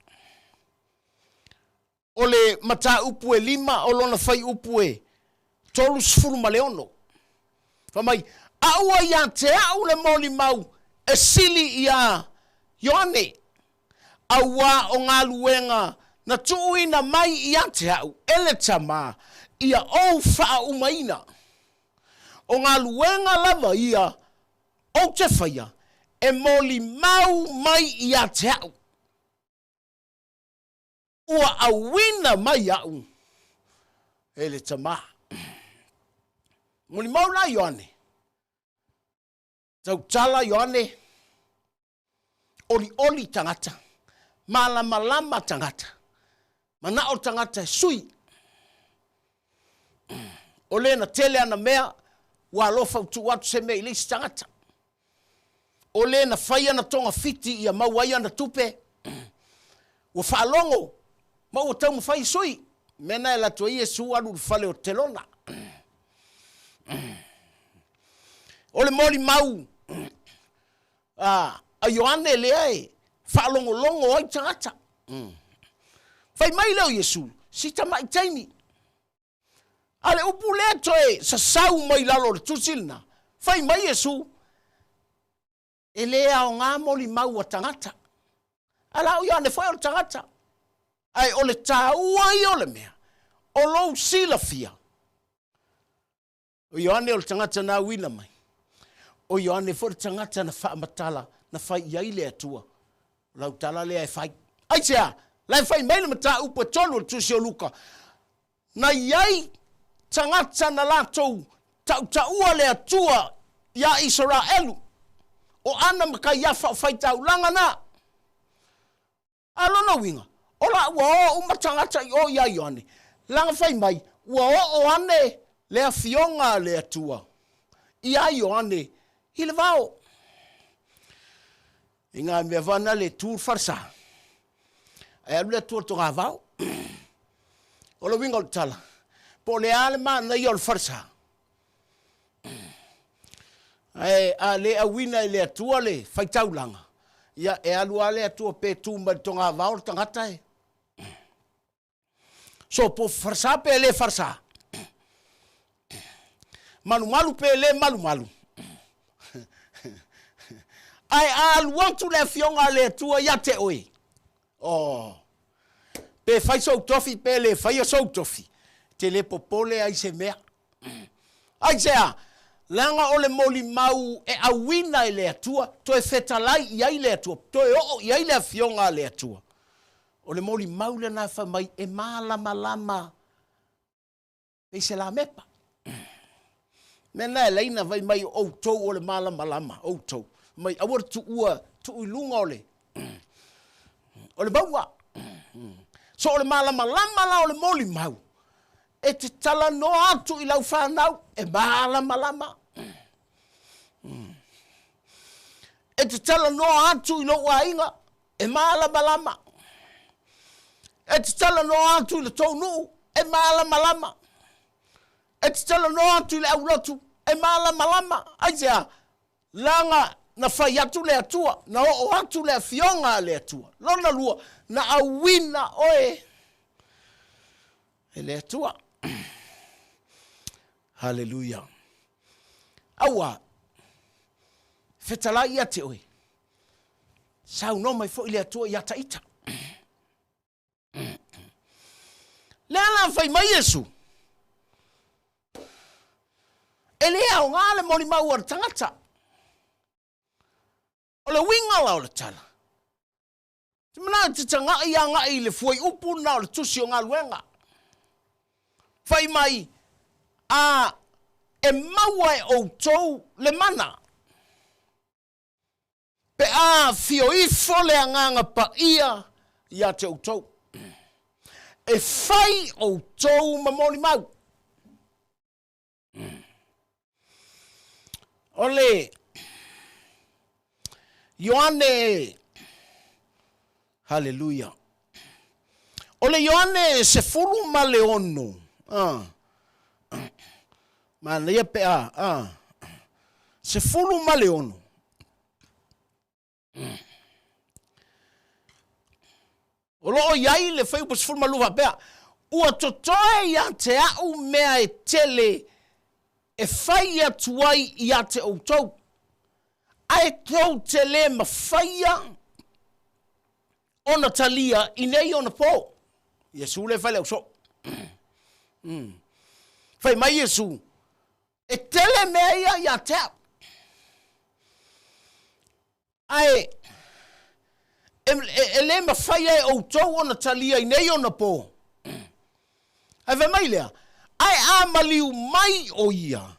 Speaker 3: O le mataupu e 5 o lona fuaiupu e 36. Fai mai, a ua ia te au le molimau e sili iā Ioane, auā o galuega na tuuina mai ia te au e le Tama ia ou faaumaina. O galuega lava ia ou te faia e molimau mai ia te au. Ua auina mai au e le Tama. Molimau la Ioane, tautala Ioane, olioli tagata, malamalama tagata, manao tagata e sui. O le na tele ana mea, ua alofa ua tuu atu se mea i le isi tagata. O le na fai ana togafiti ia maua ai ana tupe, ua faalogo ma ua taumafai e sui. Mea na e alu atu ai Iesu alu i le fale o Telona. O le molimau a Ioane lea e faalogologo ai tagata. Fai mai lea o Iesu, si tamai taimi. A le upu lea toe sasau mai lalo o le tusi lena, fai mai Iesu, e le aoga molimau a tagata. A la o Ioane foi o le tagata. Ae o le taua ia o le mea, o lou silafia, O Ioane o le tagata na auina mai. O Ioane foi le tagata na faamatala, na fai i ai le Atua. O lau tala lea e fai. Aisea? La e fai mai le mataupu e tolu o le tusi o Luka. Na i ai tagata na latou tautaua le Atua iā Isaraelu. O Ana ma Kaiafa o faitaulaga na. A lona uiga, o la ua o uma tagata i o iā Ioane, leaga fai mai, ua oo ane le Afioga a le Atua iā Ioane i le vao. I ngā mea vana le tu le falesa, ae alu le Atua i le togavao. O le uiga o le tala, po o le a le manaia o le falesa, Ae a le auina e le Atua le faitaulaga, ia e alu lava le Atua pe tu mai le togavao le tagata e sopo faresa pe le faresa, malumalu pe le malumalu. Ae a alu atu le Afioga a le Atua ia te oe, oh, pe fai sou tofi pe le faia sou tofi, e te le popole ai se mea. Aisea? Leaga o le molimau e auina e le Atua, toe fetalai i ai le Atua, toe oo i ai le Afioga a le Atua. O le molimau lena fai mai e malamalama pei se lamepa. Mea na e laina fai mai o outou o le malamalama, outou. Mai aua le tuua, tuu i luga o le, o le mauga. So o le malamalama la o le molimau, e te talanoa atu i lau fanau e malamalama. E te talanoa atu i lou aiga e malamalama. E te talanoa atu i le tou nuu e malamalama. E te talanoa atu i le aulotu e malamalama. Aisea? Leaga na fai atu le Atua, na oo atu le Afioga a le Atua. Lona lua, na auina oe e le Atua. Haleluia. Aua, fetalai ia te oe, saunoa mai foi le Atua ia ta ita. Lea la fai mai Iesu, e le aoga le molimau a le tagata. O le uiga la o le tala, te manao te tagai agai i le fuaiupu lena o le tusi o galuega. Fai mai, a e maua e outou le mana. Pe a afio ifo le Agaga Paia ia te outou, e fai outou ma molimau. O le Ioane Haleluia. O le Ioane 16, a, manaia pe a, a, 16. O loo i ai le fuaiupu 12 faapea, Ua totoe ia te au mea e tele e fai atu ai ia te outou, ae tou te le mafaia ona talia i nei ona po. Iesu lea e fai le ausoo. Fai mai Iesu, e tele mea ia ia te au. Ae e, e, e le mafaia e outou ona talia i nei ona po. Ae fai mai lea, ae a maliu mai o ia,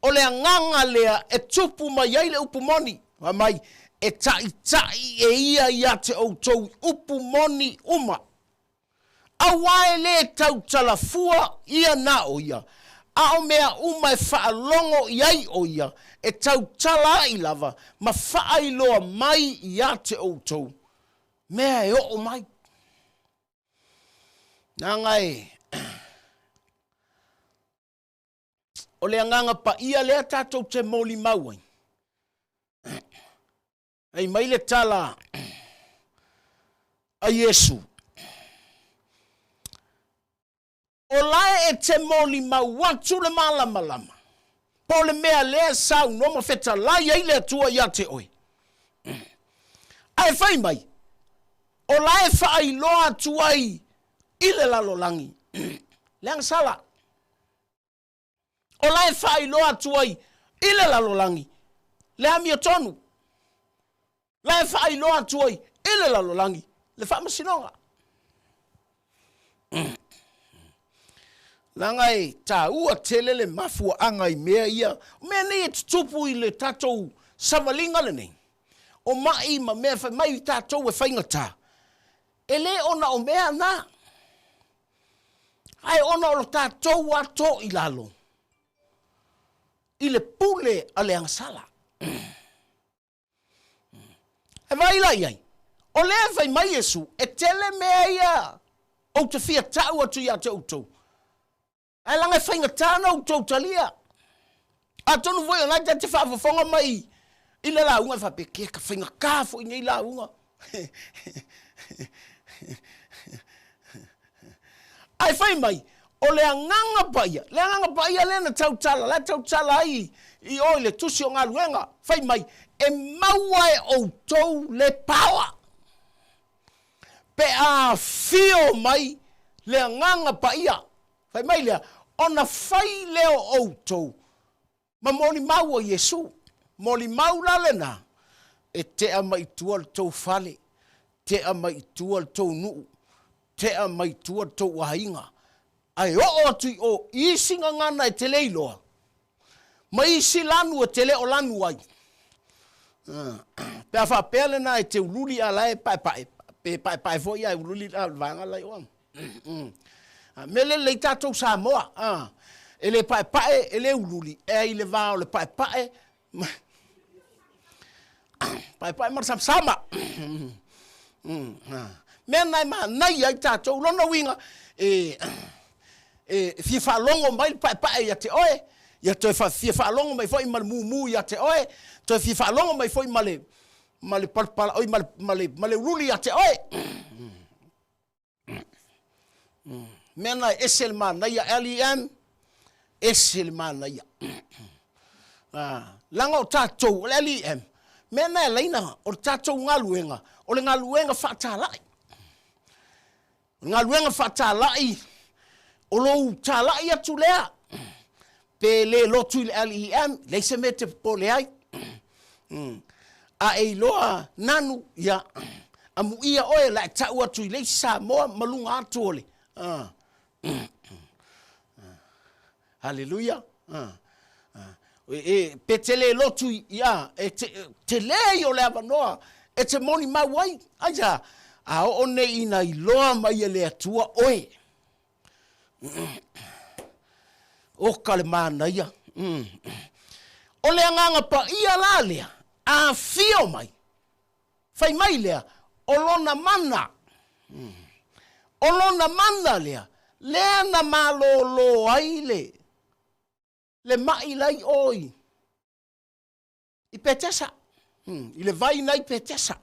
Speaker 3: o le agaga lea e tupu mai ai le upu moni. Fai mai, e taitai e ia ia te outou i upu moni uma. Auā e lē tautala fua ia na o ia, a o mea uma e faalogo i ai o ia, e tautala aʻi lava ma faailoa mai iā te outou mea e oo mai. Leaga e o le agaga paia lea tatou te molimau ai. Ai mai le tala a Iesu, O lae e te molimau atu le malamalama, po o le mea lea e saunoa ma fetalai ai le Atua ia te oe. Ae fai mai, o lae e faailoa atu ai i le lalolagi le agasala. O la e faailoa atu ai i le lalolagi le amiotonu. La e faailoa atu ai i le lalolagi le faamasinoga. Leaga e taua tele le mafuaaga i mea ia. O mea nei e tutupu i le tatou savaliga lenei, o mai ma mea fai mai tatou e faigata, e le ona o mea na. Ae ona o lo tatou ato i lalo i le pule a le agasala. E vaai la i ai, o lea e fai mai Iesu, e tele mea ia ou te fia tau atu ia te outou, ae laga e faigata ona outou talia. Atonu foi o la e te faafofoga mai i le lauga e faapea, ke ka faigata foi nei lauga. Ae fai mai, o le agaga paia, le agaga paia lea na tautala, la e tautala ai i o i le tusi o galuega, fai mai, e maua e outou le paoa. Pe a afio mai le agaga paia, fai mai lea, ona fai lea o outou ma molimau o Iesu. Molimau la lena, e tea mai i tua le tou fale, tea mai i tua le tou nuu, tea mai i tua le tou aiga, ae oo atu i o i isi gagana e te le iloa, ma isi lanu e te le o lanu ai. Pe a faapea lena e te ululi a la e paepae, pe paepae foi ae ululi le vaega la i o. Mea lelei tatou Samoa, e le paepae, e le ululi, e ai le va o le paepae, paepae ma le samasama. Mea na e manaia ai tatou, lona uiga, e, e fia faalogo mai le paepae ia te oe, ia toe fia faalogo mai foi ma le mumu ia te oe, toe fia faalogo mai foi ma le, ma le palapala, oi, ma le, ma le, ma le ululi ia te oe. Mea na e ese le manaia, LEM, ese le manaia. Leaga o tatou, o le LEM, mea na e alaina, o le tatou galuega, o le galuega faatalai. O le galuega faatalai, o lou talai atu lea, pe le lotu i le LEM, leai se mea e te popole ai. A e iloa nanu, ia, amuia oe la e tau atu i le isi Samoa ma luga atu o le... Haleluia. E, pe te le lotu i, a, e te, tele ia o le avanoa e te molimau ai. Aisea? A oo nei ina iloa mai e le Atua oe. Oka le manaia. O le agaga paia la lea, afio mai, fai mai lea, o lona mana, o lona mana lea, lea na malōlō ai le, le ma'i la i o i, i Petesa, i le vai na i Petesa.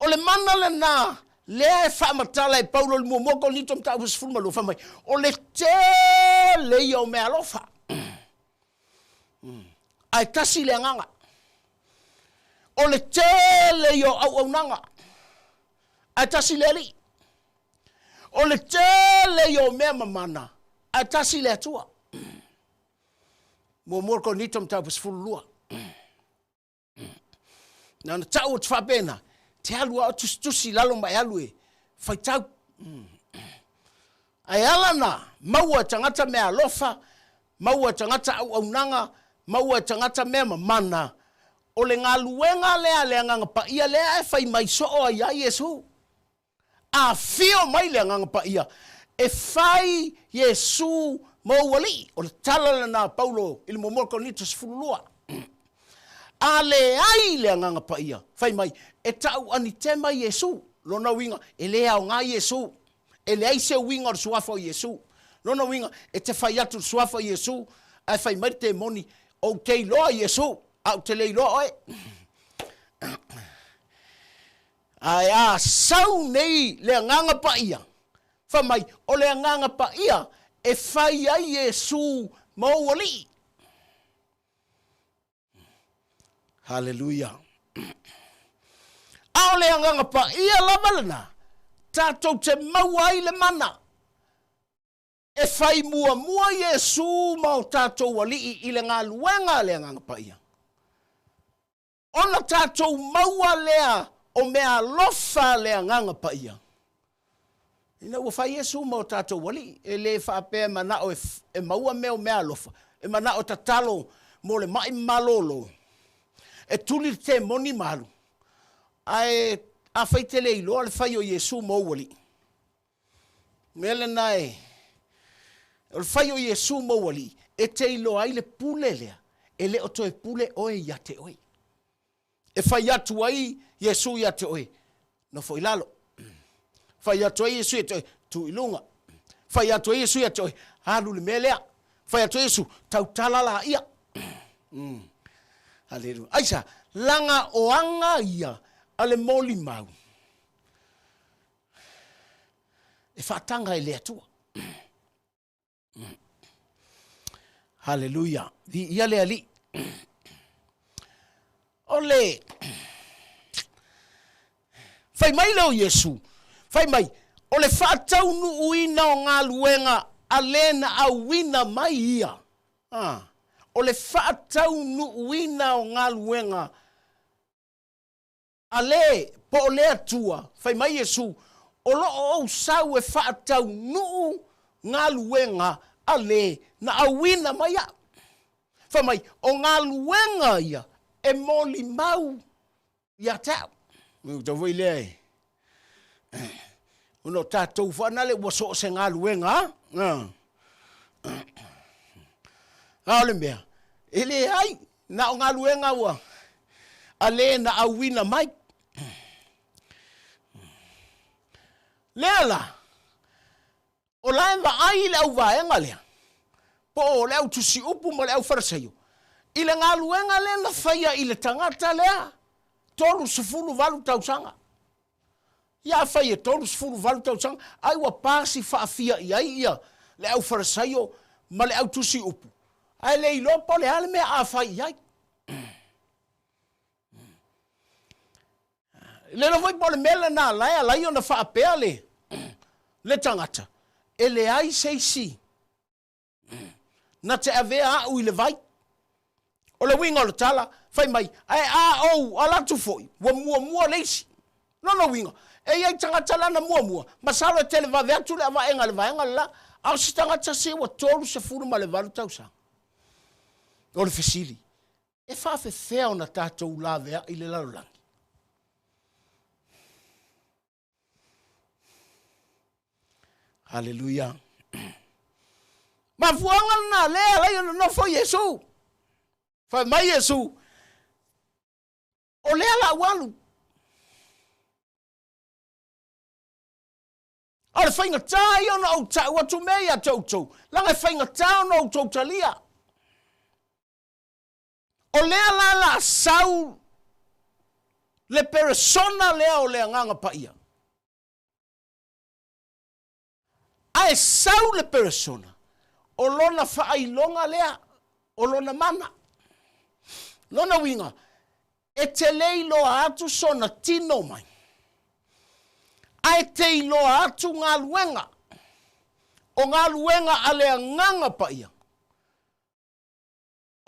Speaker 3: O le mana lenā lea e faamatala e Paulo i le muamua Korinito mataupu 12, fai mai, o le tele ia o meaalofa, ae tasi le agaga. O le tele ia o auaunaga, ae tasi le Alii. O le tele ia o mea mamana, ae tasi le Atua. Muamua Korinito mataupu 12. Na ona tau atu faapena, te alu a o tusitusi i lalo ma e alu e faitau. Ae ala na maua e tagata mea alofa, maua e tagata auaunaga, maua e tagata mea mamana, o le galuega lea a le Agaga Paia lea e fai mai soo ai ia Iesu. Afio mai le Agaga Paia e fai Iesu ma ou Alii. O le tala lena a Paulo i le muamua Korinito 12. A leai le Agaga Paia, fai mai, e ta'u anitema Iesu. Lona uiga, e le aoga Iesu. E leai se uiga o le suafa o Iesu. Lona uiga, e te fai atu i le suafa o Iesu, ae fai mai le temoni, Ou te iloa Iesu, a ou te le iloa oe. Ae a sau nei le Agaga Paia, fai mai, o le Agaga Paia e fai ai Iesu ma ou Alii. Haleluia. A o le Agaga Paia lava lena, tatou te maua ai le mana e fai muamua Iesu ma o tatou Alii i le galuega a le Agaga Paia. Ona tatou maua lea o meaalofa a le Agaga Paia, ina ua fai Iesu ma o tatou Alii. E le faapea e manao e maua mea o meaalofa, e manao e tatalo mo le ma'i ma malōlō, e tuli le temoni ma alu. Ae afai e te le iloa le fai o Iesu ma ou Alii, mea lena e, o le fai o Iesu ma ou Alii, e te iloa ai le pule lea, e le o toe pule oe ia te oe. E fai atu ai Iesu ia te oe, nofo i lalo. Fai atu ai Iesu ia te oe, tu i luga. Fai atu ai Iesu ia te oe, alu le mea lea. Fai atu ai Iesu, tautala laia. Haleluia. Aisa, laga o aga ia a le molimau. E faataga e le Atua. Haleluia. Viia le Alii. O le fai mai lea o Iesu, fai mai, o le faataunuuina o galuega a le na auina mai ia. Ah, o le faataunuuina o galuega A le, po o le Atua, fai mai Iesu, o lo o ou sau e faataunuu galuega a le na auina mai au. Fai mai, o galuega ia e molimau ia te au. Ua tau foi lea e, ona o tatou faanale ua so o se galuega a. A o le mea, e leai, Na o galuega ua a le na auina mai. Lea la, o la e vaai le auvaega lea, po o le au tusiupu ma le au Farisaio, i le galuega lea na faia i le tagata lea, 38 tausaga. Ia afai e 38 tausaga, ai ua pasi faafia i ai ia le au Farisaio ma le au tusi upu, ae le iloa po o le a le mea a fai i ai. Le iloa foi po o le mea lena la e ala ai ona faapea le, le tagata, e leai se isi na te avea a'u i le vai. O le uiga o le tala, fai mai, ae a ou ala atu foi, ua muamua le isi. Lona uiga, e i ai tagata lana muamua, masalo e televave atu le avaega i le vaega le la, a o se tagata se ua 38 tausaga. O le fesili, e faafefea ona tatou laveai le lalolagi? Haleluia. Mafuaaga lena lea alai ona nofo Iesu. Fai mai Iesu, o lea la u alu. A o le faigata ia ona ou tau atu mea ia te outou, leaga e faigata ona outou talia. O lea la la sau le peresona lea o le Agaga Paia. Ae sau le peresona, o lona faailoga lea, o lona mana. Lona uiga, e te le iloa atu sona tino mai, ae te iloa atu galuega, o galuega a le Agaga Paia.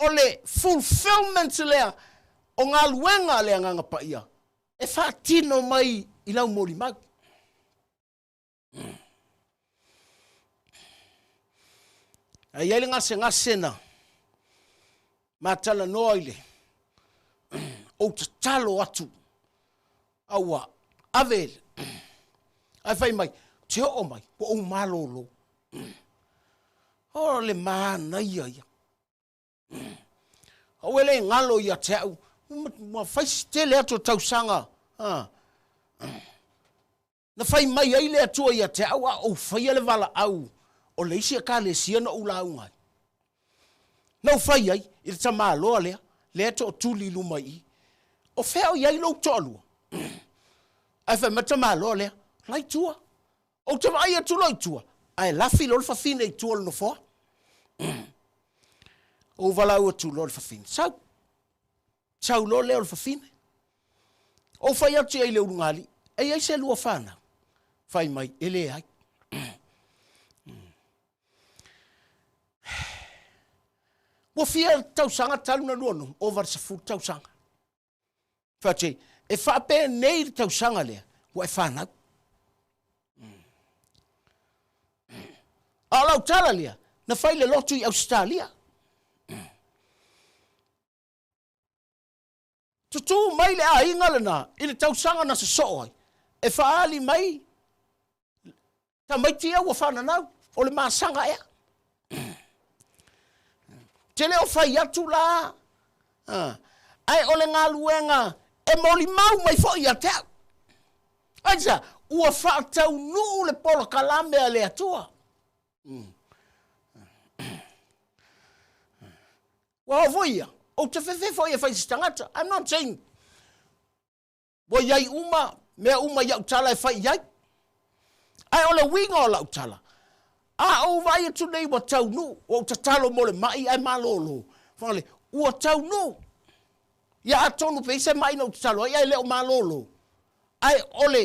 Speaker 3: O le fulfillment lea o galuega a le Agaga Paia e faatino mai i lau molimau. Ae i ai le gasegase na ma talanoa i le ou tatalo atu a ua ave ae fai mai te oo mai ua ou malolo. O le manaia ia. Aua e le galo ia te au, ua fai si tele atu o tausaga. Na fai mai ai le Atua ia te au a ou faia le valaau o le isi Ekalesia na ou lauga ai. Na ou fai ai i le tamaloa lea, lea e tootuli i luma i i. O fea o i ai lou toalua? Ae fai mai le tamaloa lea, la i tua. Ou te vaai atu loa i tua, ae lafi loa le fafine i tua o le nofoa. Ou valaau atu loa le fafine, sau. Sau loa lea o le fafine. Ou fai atu i ai i le ulugalii, e i ai se lua fanau? Fai mai, e leai. Ua fia tausaga talu na lua nuu, ova le 10 tausaga. Fai atu i ai, e faapenei le tausaga lea, ua e fanau. A o lau tala lea, na fai le lotu i Ausetalia. Tutū mai le aiga lena i le tausaga na sosoo ai, e faaali mai tamaiti ia ua fananau, o le masaga ea. Te le o fai atu la, ae o le galuega e molimau mai foi ia te au. Aisea? Ua faataunuu le polokalame a le Atua. Ua oo foi ia, ou te fefe foi e fai se tagata. I'm not saying ua i ai uma mea uma i au tala e fai i ai. Ae o le uiga o lau tala, a ou vaai atu nei ua taunuu, ua ou tatalo mo le mai ae malolo. Fagale, ua taunuu. Ia atonu pe i se mai na ou tatalo ai ae le o malolo. Ae o le,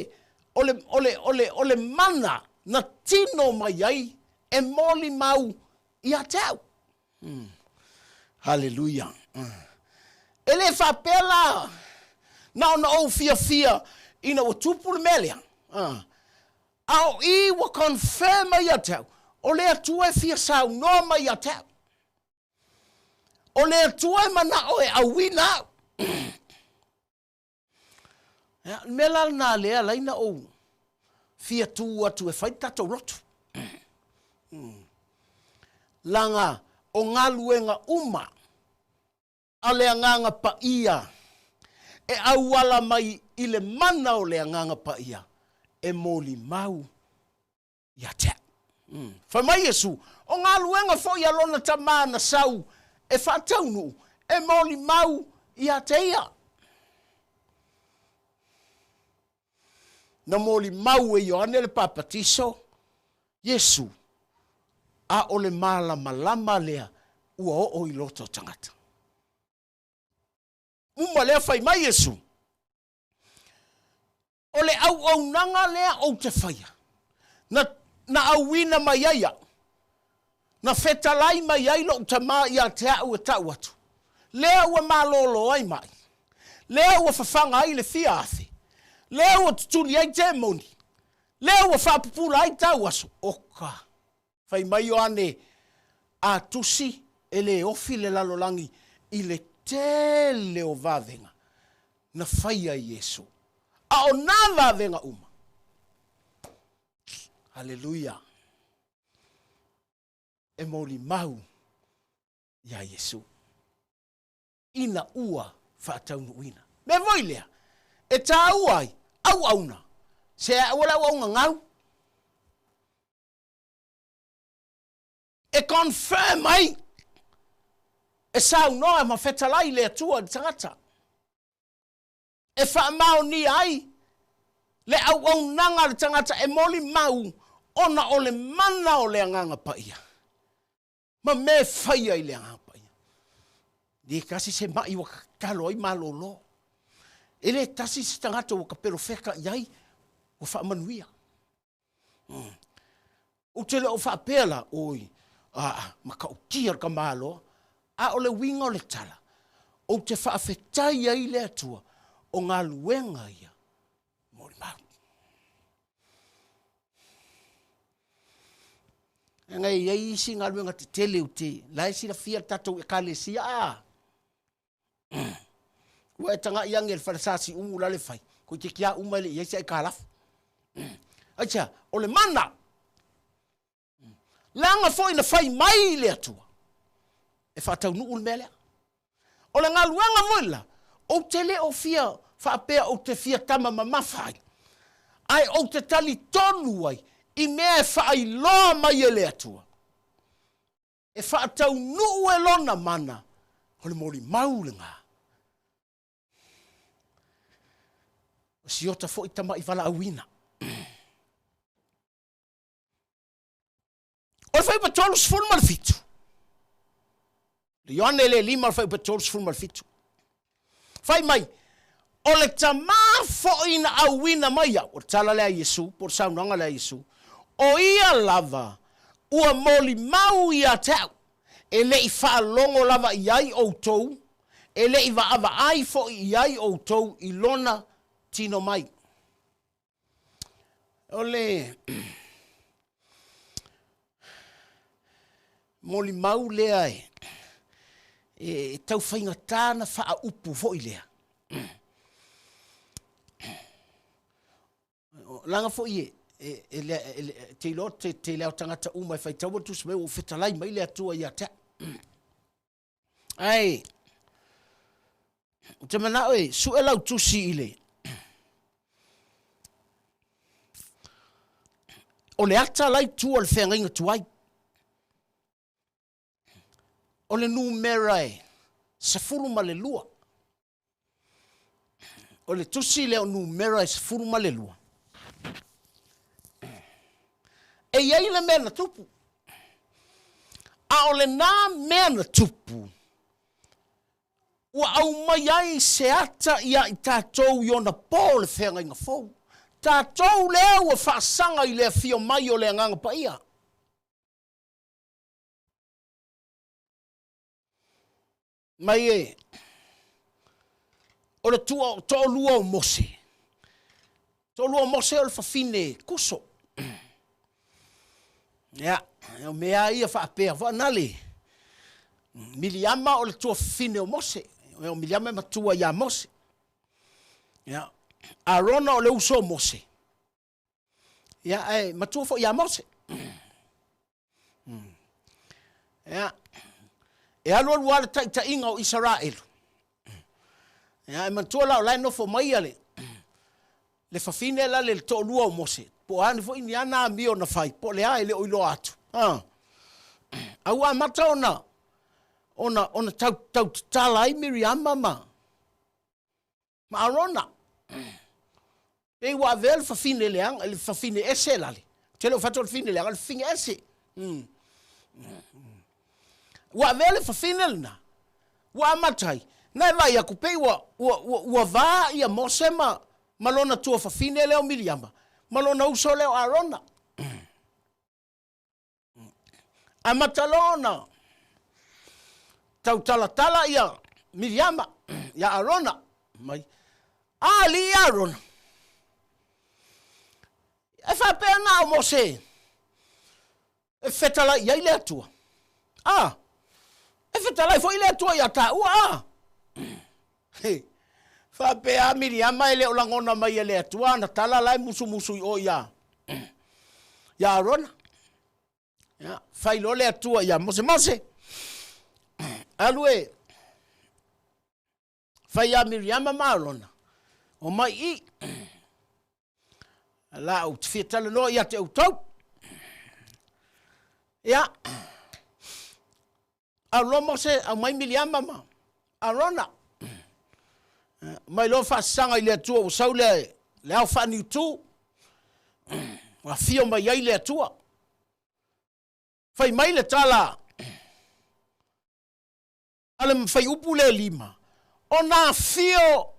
Speaker 3: o le, o le, o le, o le mana na tino mai ai e molimau ia te au. Haleluia. E le faapea la na ona ou fiafia ina ua tupu le mea lea. A o i ua confirm mai ia te au, o le Atua e fia saunoa mai ia te au. O le Atua e manao e auina au. Ia, le mea la lena lea alai na ou fia tū atu e fai le tatou lotu. Laga o galuega uma a le Agaga Paia e auala mai i le mana o le Agaga Paia e molimau ia te au. Fai mai Iesu, o galuega foi a lona Tama na sau e faataunuu, e molimau ia te ia. Na molimau e Ioane le Papatiso, Iesu, a o le malamalama lea ua oo i loto o tagata. Uma lea fai mai Iesu, O le auaunaga lea ou te faia, na, na auina mai ai au, na fetalai mai ai lou tama ia te au e tau atu, lea ua malolo ai mai, lea ua fafaga ai le fia afe, lea ua tutuli ai temoni, lea ua faapupula ai tauaso. Oka! Fai mai Ioane, A tusi, e le ofi le lalolagi i le tele o vavega na faia e Iesu. A o nā vavega uma. Haleluia! E molimau iā Iesu. Ina ua faataunuuina. Mea foi lea, e tāua ai auauna, se aua le auauna gau. E confirm ai, e saunoa ma fetalai le Atua i le tagata. E faamaonia ai le auaunaga a le tagata e molimau ona o le mana o le Agaga Paia ma mea e faia i le Agaga Paia. E le tasi se mai ua tatalo ai malolo. E le tasi se tagata ua tapelofeta i ai ua faamanuia. Ou te le o faapea la, oi, aa, matautia le tamaloa, a o le uiga o le tala, ou te faafetai ai i le Atua, o galuega ia molimau. Leaga e i ai isi galuega tetele ou te, la e silafia le tatou Ekalesia, a, Ua e tagai ane i le falesa Siumu la le fai, toeitiiti lava uma e le i i ai se aitalafu. Aisea? O le mana. Leaga foi na fai mai le Atua e faataunuu le mea lea. O le galuega foi la, ou te le o fia faapea ou te fia tama mamafa ai, ae ou te talitonu ai i mea e faailoa mai e le Atua. E faataunuu e lona mana, o le molimau lena. O si ota foi tama'i valaauina. O le fuaiupu 37, le Ioane le 5 o le fuaiupu 37, fai mai, o le Tamā foi na auina mai au, o le tala lea a Iesu, po o le saunoaga lea a Iesu, o ia lava ua molimau ia te au, e le i faalogo lava i ai outou, e le i vaavaai foi i ai outou i lona tino mai. O le molimau lea e, e tau faigata na faaupu foi lea. Leaga foi e, e, e, e, e te iloa te, te leo tagata uma e faitaua le tusi mai ua fetalai mai le Atua ia te au. Ae, ou te manao e sue lau tusi i le, o le ata la i tua o le feagaiga tuai. O le numera e 12. O le tusi lea o numera e 12. E i ai le mea na tupu. A o lena mea na tupu, ua aumai ai se ata ia i tatou i ona po o le feagaiga fou. Tatou lea ua faasaga i le afio mai o le Agaga Paia. Mai e, o le tua, toalua o Mose. Toalua o Mose o le fafine Kuso. Ia, o mea ia faapea, faanale. Miliama o le tuafafine o Mose. O Miliama e matua ia Mose. Ia, Arona o le uso o Mose. Ia, ae matua foi ia Mose. Ia, e alualu lava le taitaiga o Isaraelu. Ia, e manatua la o la e nofo mai ia le, le fafine la le toalua o Mose, po o a ni foi ni ana amio na fai, po o le a e le o iloa atu. Ah. A ua amata ona, ona, ona tau, tau tatala ai Miriama ma, ma Arona. Pei ua avea le fafine leaga, le fafine ese lale. Ou te le o fai atu o le fafine leaga, o le fafine ese. Ua avea le fafine lena, ua amata ai, na e vaai atu pei ua, ua, ua, ua va ia Mose ma, ma lona tuafafine lea o Miliama, ma lona uso lea o Arona. Amata loa ona tautalatala ia Miriama ia Arona mai, A alii Arona, e faapea na o Mose e fetalai i ai le Atua. A, e fetalai foi le Atua ia taua, a. He, faapea a Miriama e le o lagona mai e le Atua ana tala la e musumusu i o ia, ia Arona. Ia, fai loa le Atua ia Mose, Mose, alu e fai ia Miriama ma Arona, o mai i, la ou te fia talanoa ia te outou. Ia, Alu loa Mose aumai Miliama ma Arona. Mai loa faasasaga i le Atua ua sau le, le ao faaniutu. Ua afio mai ai le Atua. Fai mai le tala a le fuaiupu lea lima, ona afio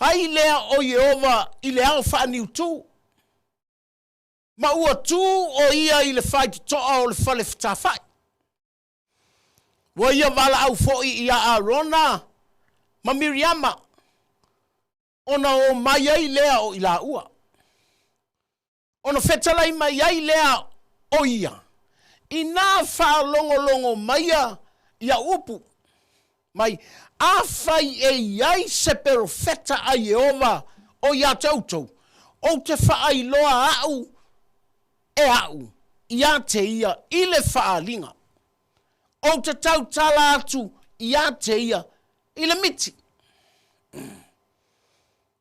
Speaker 3: ai lea o Ieova i le ao faaniutu, ma ua tu o ia i le faitotoa o le fale fetafai. Ua ia valaau foi ia Arona ma Miriama, ona o mai ai lea o i laua. Ona fetalai mai ai lea o ia, inā faalogologo maia i au upu, mai, Afai e i ai se perofeta a Ieova o ia te outou, ou te faailoa aʻu e aʻu iā te ia i le faaaliga, ou te tautala atu iā te ia i le miti.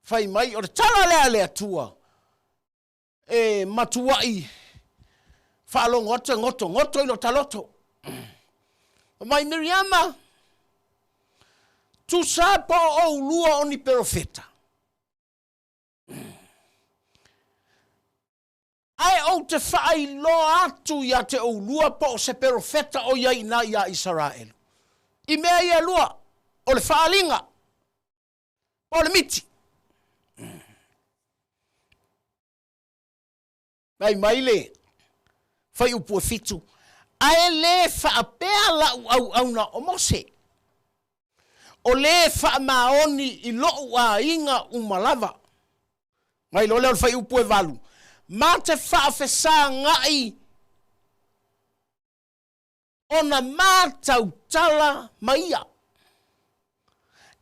Speaker 3: Fai mai, o le tala lea a le Atua, e matuai faalogo atu e gotogoto i lota loto. Mai Miriama, tusa po o oulua o ni perofeta. Ae ou te faailoa atu ia te oulua po o se perofeta o i ai ina ia Isaraelu. I mea ia e lua, o le faaaliga, po o le miti. Fai mai le fuaiupu e fitu, ae le faapea lau auauna o Mose, o le faamaoni i lou aiga uma lava. Mai loa lea o le fuaiupu e valu, ma te faafesagai ona ma tautala ma ia,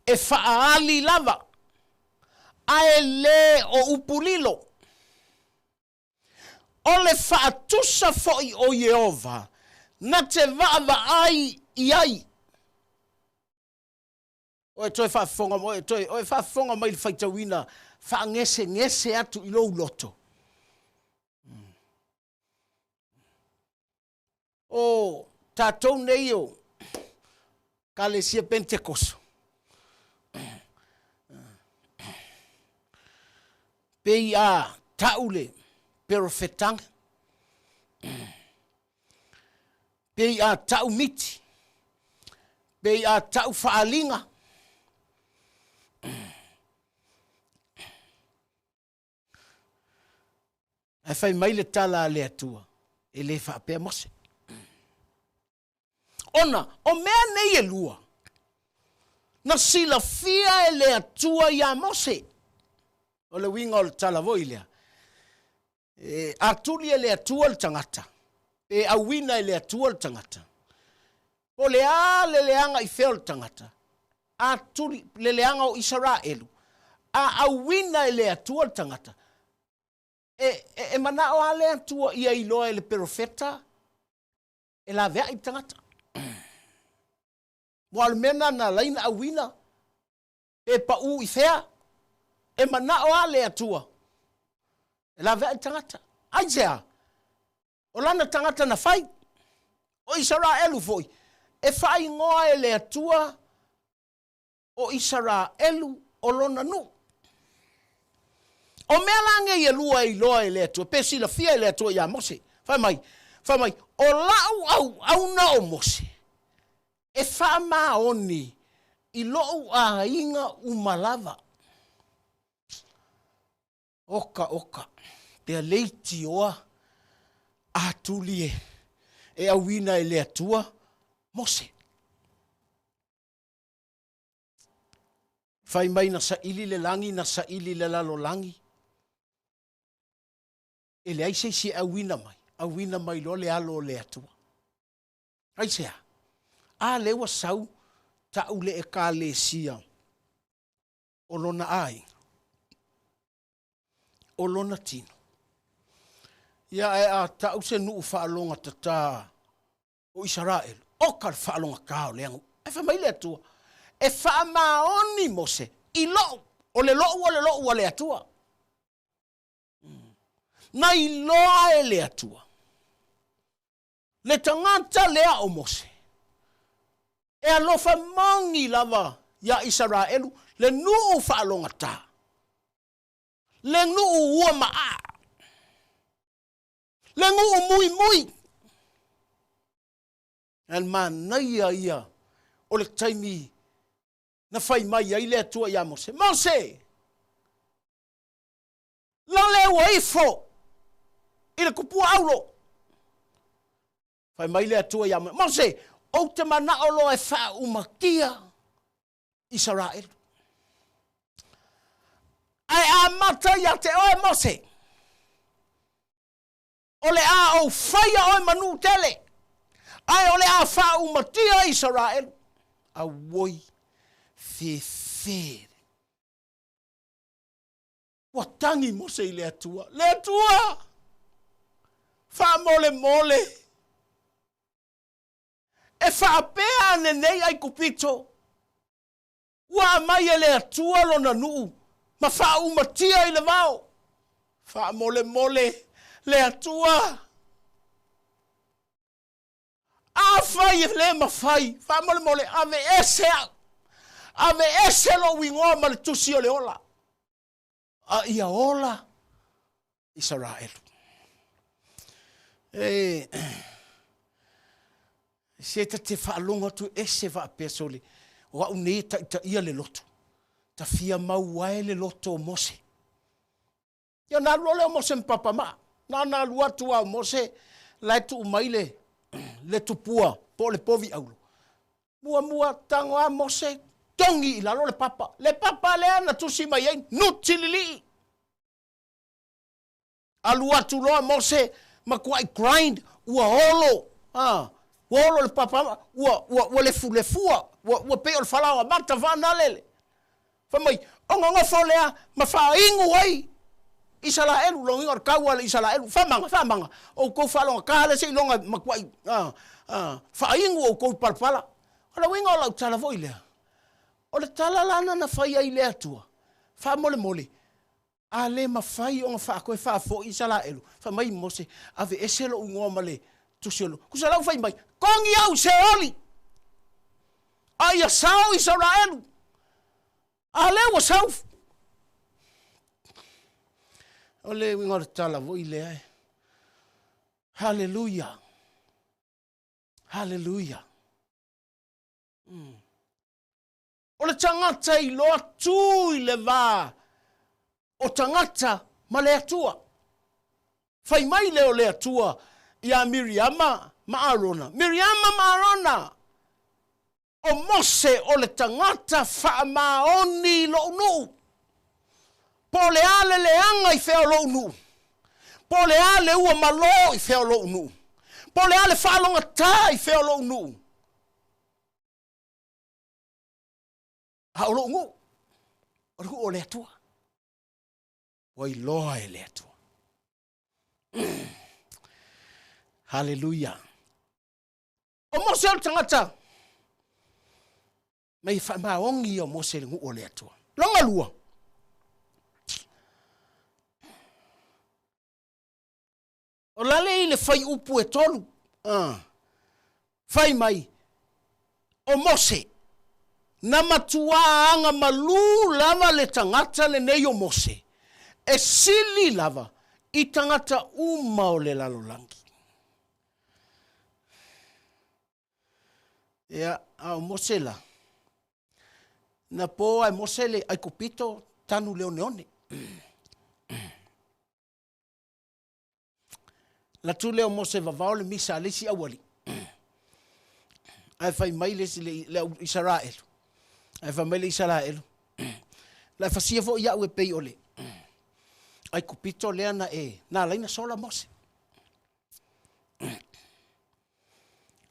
Speaker 3: e faaali lava, ae le o upu lilo. O le faatusa foi o Ieova na te vaavaai i ai. Oe toe faafofoga, oe toe, oe faafofoga mai le faitauina faagesegese atu i lou loto. O tatou nei o Kalesia Pentekoso, pei a tau le perofetaga, pei a tau miti, pei a tau faaliga, Ae fai mai le tala a le Atua, e le faapea Mose. Ona o mea nei e lua, na silafia e le Atua iā Mose. O le uiga o le tala foi lea, e atuli e le Atua le tagata, pe auina e le Atua le tagata. Po le a le leaga i fea o le tagata, atuli le leaga o Isaraelu, a auina e le Atua le tagata, e, e, e manao a le Atua ia iloa e le perofeta e laveai le tagata. Mua o le mea na na laina auina, pe pau i fea, e manao a le Atua e laveai le tagata. Aisea? O lana tagata na fai, o Isaraelu foi, e faaigoa e le Atua o Isaraelu o lona nuu. O mea la nei e lua e iloa e le Atua, pe silafia e le Atua iā Mose. Fai mai, fai mai, o lau auauna o Mose, e faamaoni i lou aiga uma lava. Oka oka, pea leitioa atuli e, e auina e le Atua Mose. Fai mai na saili le lagi, na saili le lalolagi. E leai se isi e auina mai, auina mai loa le alo o le Atua. Aisea? A lea ua sau tau le Ekalesia o lona aiga, o lona tino. Ia ae a tau se nuu faalogatata o Isaraelu, oka le faalogatā o le agu. Ae fai mai le Atua, e faamaoni Mose i lou, o le lou o le lou a le Atua. Na iloa e le Atua le tagata lea o Mose. E alofa moni lava iā Isaraelu le nuu faalogata, le nuu ua maaa, le nuu muimui. Ae manaia ia o le taimi na fai mai ai le Atua iā Mose, Mose, lale ua ifo i le tupua aulo. Fai mai le Atua iā Mose, ou te manao loa e faaumatia Isaraelu. Ae amata ia te oe Mose, o le a ou faia oe ma nuu tele, ae o le a faaumatia Isaraelu. Auoi, fefe. Ua tagi Mose i le Atua, Le Atua, faamolemole, e faapea ane nei Aikupito, ua aumai e le Atua lona nuu ma faaumatia i le vao. Faamolemole, le Atua, afai e le mafai, faamolemole, aveese au, aveese lou igoa ma le tusi o le ola, a ia ola Isaraelu. E, se ta te faalogo atu ese faapea sole, o au nei e taitaia le lotu, ta fia mau ai le loto o Mose. Ia ona alu loa lea o Mose ma Papamaa. Na ona alu atu lava o Mose la e tuu mai le, le tupua po o le povi aulo. Muamua tago a Mose, togi i lalo le papa. Le papa lea na tusi mai ai, nuti lilii. Alu atu loa Mose, matuai grind, ua olo, a, ua olo le papa, ua, ua, ua lefulefua, ua, ua pei o le falaoa mata faanalele. Fai mai, ona nofo lea ma faainu ai Isaraelu, lona uiga o le tau a le Isaraelu, faamaga, faamaga, outou faalogata lea seiloga e matuai faainu outou i palapala. O le uiga o lau tala foi lea, o le tala la na fai ai le Atua, faamolemole, a le mafai ona faatoe faafoi Isaraelu, fai mai Mose, aveese lou igoa ma le tusi o le... Tusa la ua fai mai, togi au i Seoli, a ia sao Isaraelu, a lea ua sau. O le uiga o le tala foi lea e. Haleluia. Haleluia. O le tagata iloa tu i le va o tagata ma le Atua. Fai mai lea o le Atua iā Miriama ma Arona, Miriama ma Arona, o Mose o le tagata faamaoni i lou nuu. Po o le a le leaga i fea o lou nuu, po o le a le ua malo i fea o lou nuu, po o le a le faalogata i fea o lou nuu, a o lou nuu, o le nuu o le Atua. Ua iloa e le Atua. Haleluia. O Mose o le tagata, mai faamaoni ia o Mose i le nuu o le Atua. Lona lua, O lale i le fuaiupu e tolu, fai mai, o Mose, na matuā agamalu lava le tagata lenei o Mose, e sili lava i tagata uma o le lalolagi. Ia, a o Mose la, na po lava e Mose le Aikupito tanu le oneone. Alu atu lea o Mose vavao le misa a le isi aualii. Ae fai mai le isi le au Isaraelu. Ae fai mai le Isaraelu, La e fasia foi ia'u e pei o le Aikupito lea na e na ala ai na sola Mose.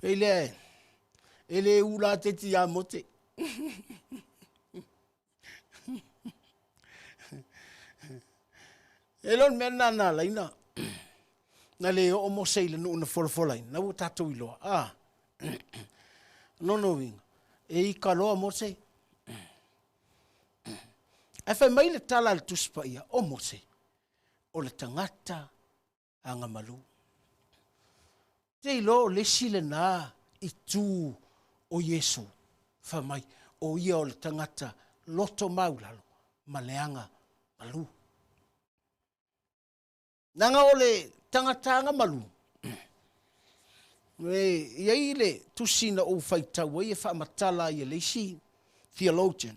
Speaker 3: Ei lea e le ula te ti ia Mose. E le o le mea lena na ala ai na na le oo Mose i le nuu na folafolaina, na ua tatou iloa. A, lona uiga, e ika loa Mose. Ae fai mai le tala a le Tusi Paia, o Mose, o le tagata agamalu. Te iloa o le isi lena itu o Iesu. Fai mai, o ia o le tagata loto maulalo ma le aga malu. Leaga o le tagata aga malu, e i ai le tusi na ou faitau ai e faamatala ai e le isi theologian,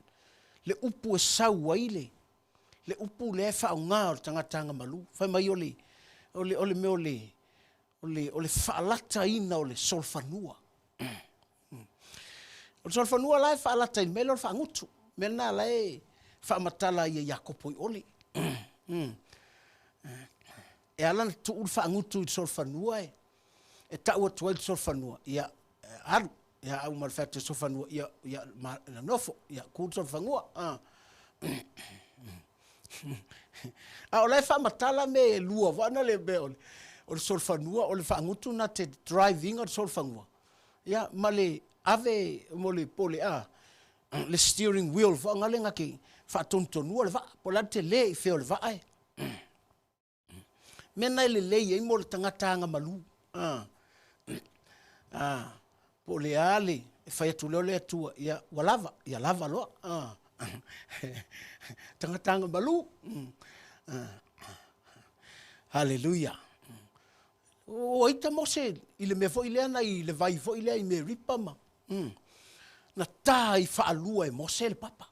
Speaker 3: le upu e sau ai le, le upu lea e faaaoga o le tagata aga malu. Fai mai o le, o le, o le mea o le, o le, o le faalataina o le solofanua. O le solofanua la e faalata i le mea lea o le faagutu. Mea lena la e faamatala ai e Iakopo i Ole. E ala ona tuu le faagutu i le solofanua e, e tau atu ai le solofanua, ia alu, ia au ma le fai atu i le solofanua, ia, ia ma, nofo, ia ku le solofanua. A o la e faamatala mea e lua foi na le mea o le, o le solofanua, o le faagutu na te drive ina le solofanua, ia ma le ave mo le po o le a le steering wheel foi na le na te faatonutonua le vaa, po o le a le tele i fea o le vaa e. Mea na e lelei ai mo le tagata agamalu. A, a, po o le a le e fai atu lea o le Atua, ia ua lava, ia lava loa. A, tagata agamalu. Haleluia. Ua ita Mose i le mea foi lea na i le vai foi lea i Meripa ma, na ta ai faalua e Mose le papa.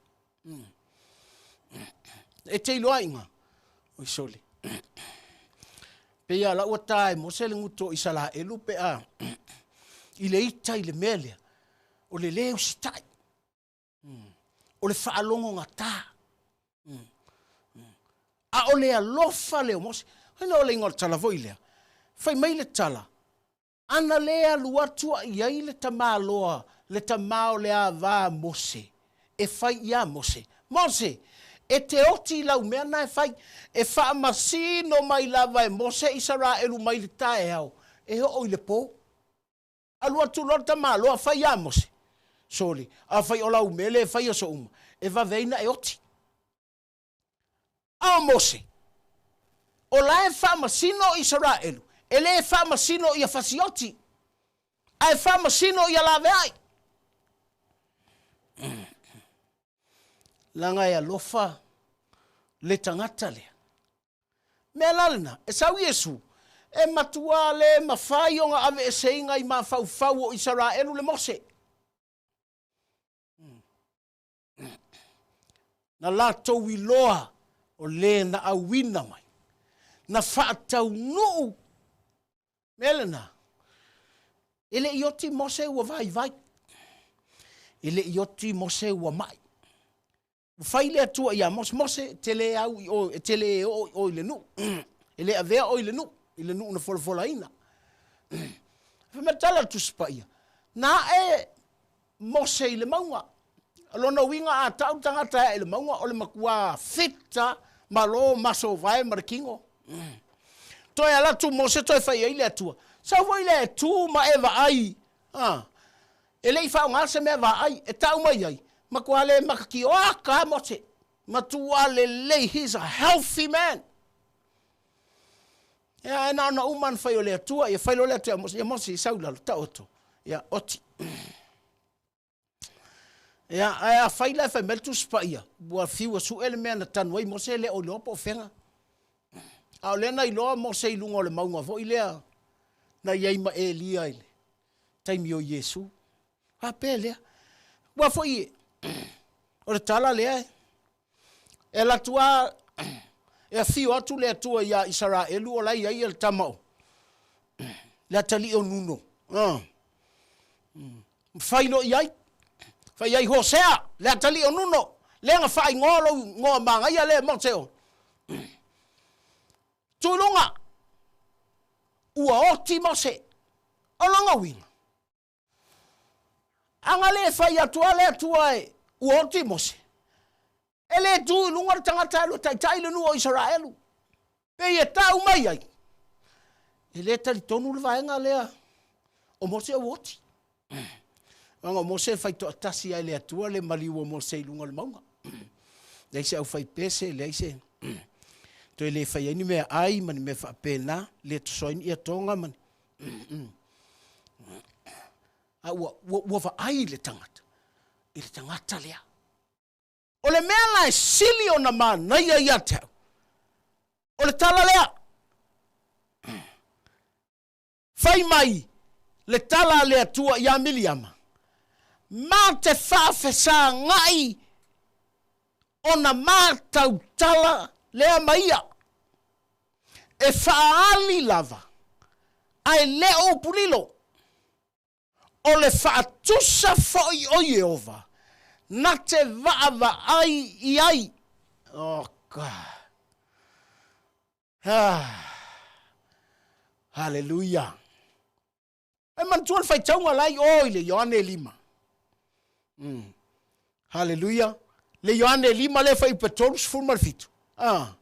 Speaker 3: E te iloa aiga, oi sole, pei lava la ua ta e Mose le gutu o Isaraelu pe a i le ita i le mea lea, o le lē usitai, o le faalogogata, a o le alofa lea o Mose. Ai na o le iga o le tala foi lea, fai mai le tala, Ana lē alu atu a i ai le tamaloa, le tama o le ava a Mose, e fai iā Mose, Mose, e te oti i lau mea na e fai, e faamasino mai lava e Mose Isaraelu mai le taeao e oo i le pō. Alu atu loa le tamaloa fai iā Mose, Sole, afai o lau mea lea e fai aso uma, e vave ai na e oti. A o Mose, o la e faamasino Isaraelu, e lē faamasino ia fasioti, ae faamasino ia laveai. Leaga e alofa le tagata lea. Mea la lena, e sau Iesu, e matuā lē mafai ona aveeseina i mafaufau o Isaraelu le Mose. Na latou iloa o le na auina mai, na faataunuu. Mea lena, e le i oti Mose ua vaivai, e le i oti Mose ua mai. Ua fai le Atua iā Mose, Mose, e te le au i oe, e te le oo i oe i le nuu, e le avea oe i le nuu, i le nuu na folafolaina. Fai mai le tala a le Tusi Paia, na ae Mose i le mauga. O lona uiga a tau le tagata e ae i le mauga, o le matua fita ma lo maso vae ma le kino. Toe ala atu Mose toe fai ai le Atua, sau foi lea e tu ma e vaai, a, e le i faaaoga se mea vaai, e tau mai ai, matua le makatioaka Mose, matua lelei, he's a healthy man. Ia, ae na ona uma ona fai o le Atua, ia fai loa le Atua ia Mose, ia Mose, sau i lalo, taoto, ia, oti. Ia, ae a fai la e fai mai le Tusi Paia, ua fiu e sue le mea na tanu ai Mose, e le o iloa po o fea. A o lea na iloa Mose i luga o le mauga foi lea na i ai ma Elia i le taimi o Iesu. Faapea lea. Ua foi, o le tala lea, E alu atu lava, e afio atu le Atua iā Isaraelu o la e i ai le tama o le atalii o Nuno. Fai loa i ai, fai i ai Hosea, le atalii o Nuno, lea na faaigoa lou igoa manaia lea Mose o. Tu i luga, ua oti Mose. O lona uiga, Ana le fai atu a le Atua e ua oti Mose, e le tu i luga le tagata e alu e taitai le nuu o Isaraelu. Pei e tau mai ai, e le talitonu le vaega lea o Mose ua oti. Leaga o Mose e faitoatasi lava i le Atua le maliu o Mose i luga o le mauga. Leai se aufaipese, leai se toe le fai ai ni mea ai ma ni mea faapena, le toso ai ni iatoga ma ni A ua, ua, ua vaai le tagata. i le tagata lea. O le mea la e sili ona manaia ia te au, o le tala lea. Fai mai le tala a le Atua ia Miliama, Ma te faafesagai ona ma tautala lea ma ia, e faaali lava, ae le o upu lilo. O le faatusa foi o Ieova na te vaavaai i ai. Oh God. Ah. Haleluia. E manatua le faitauga la i o i le Ioane 5. Haleluia. Le Ioane 5 lea fai upe 37. Ah.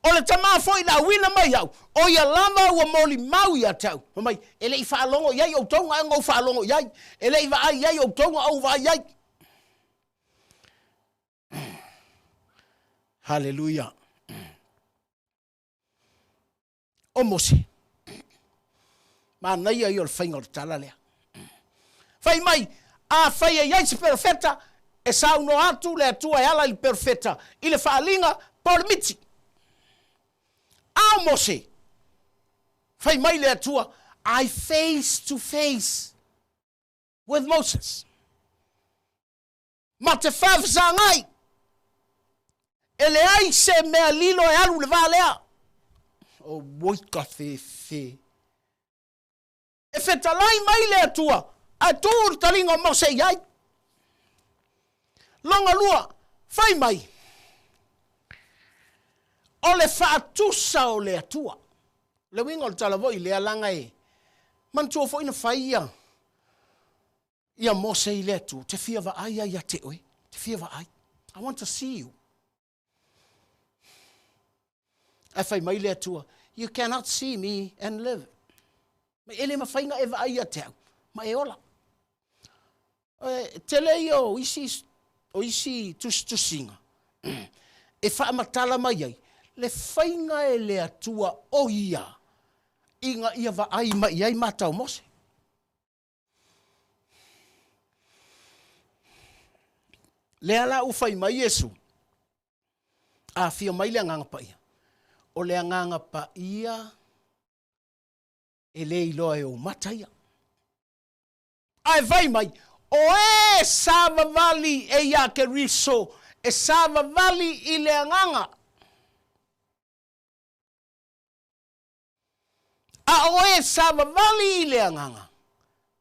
Speaker 3: O le tama foi na auina mai au, o ia lava ua molimau ia te au. Fai mai, e le i faalogo i ai outou na ou faalogo i ai. E le i vaai i ai outou na ou vaai i ai. Haleluia. O Mose, manaia ia o le faiga o le tala lea. Fai mai, afai e i ai se perofeta, e saunoa atu le Atua e ala i le perofeta i le faaaliga po o le miti. A o Mose, fai mai le Atua, I face to face with Moses. Ma te faafesagai, e leai se mea lilo e alu i le va lea. O oi ka fefe. E fetalai mai le Atua, ae tuu le taliga o Mose i ai. Longa lua, fai mai, o le faatusa o le Atua. Le uiga o le tala foi lea, laga e manatua foi na fai ia ia Mose i le Atua, te fia vaai ai ia te oe, te fia vaai. I want to see you. Ae fai mai le Atua, you cannot see me and live. Ma e le mafai na e vaai ia te au, ma e ola. E tele ia o isi, o isi tusitusiga e faamatala mai ai le faiga e le Atua o ia ina ia vaai mai i ai mata o Mose. Lea la ua fai mai Iesu, a afio mai le Agaga Paia, o le Agaga Paia e le iloa e ou mata ia. Ae fai mai, o e savavali e iā Keriso, e savavali i le Agaga. A o e savavali i le agaga.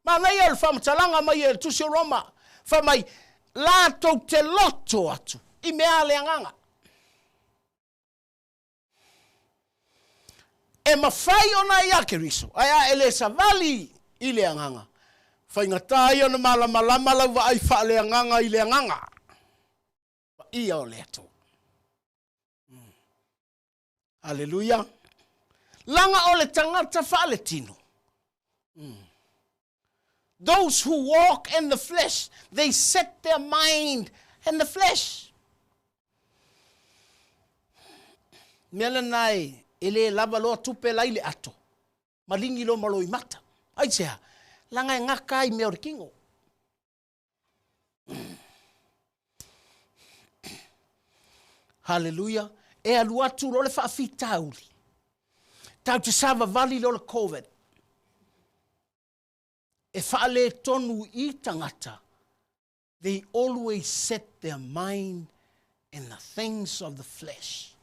Speaker 3: Manaia o le faamatalaga mai e le Tusi o Roma, fai mai, latou te loto atu i mea a le agaga. E mafai ona ia Keriso, ae a e le savali i le agaga, faigata ia ona malamalama lau vaai faaleagaga i le agaga paia o le Atua. Aleluia. Laga o le tagata faaletino. Those who walk in the flesh, they set their mind in the flesh. Mea lena e, e le lava loa tupe la i le ato. Maligi loa ma loimata. Aisea? Laga e gaka ai mea o le kino. Haleluia. E alu atu loa le faafitauli. Tatou te savavali loa le Covid. E faaletonu i tagata. They always set their mind in the things of the flesh.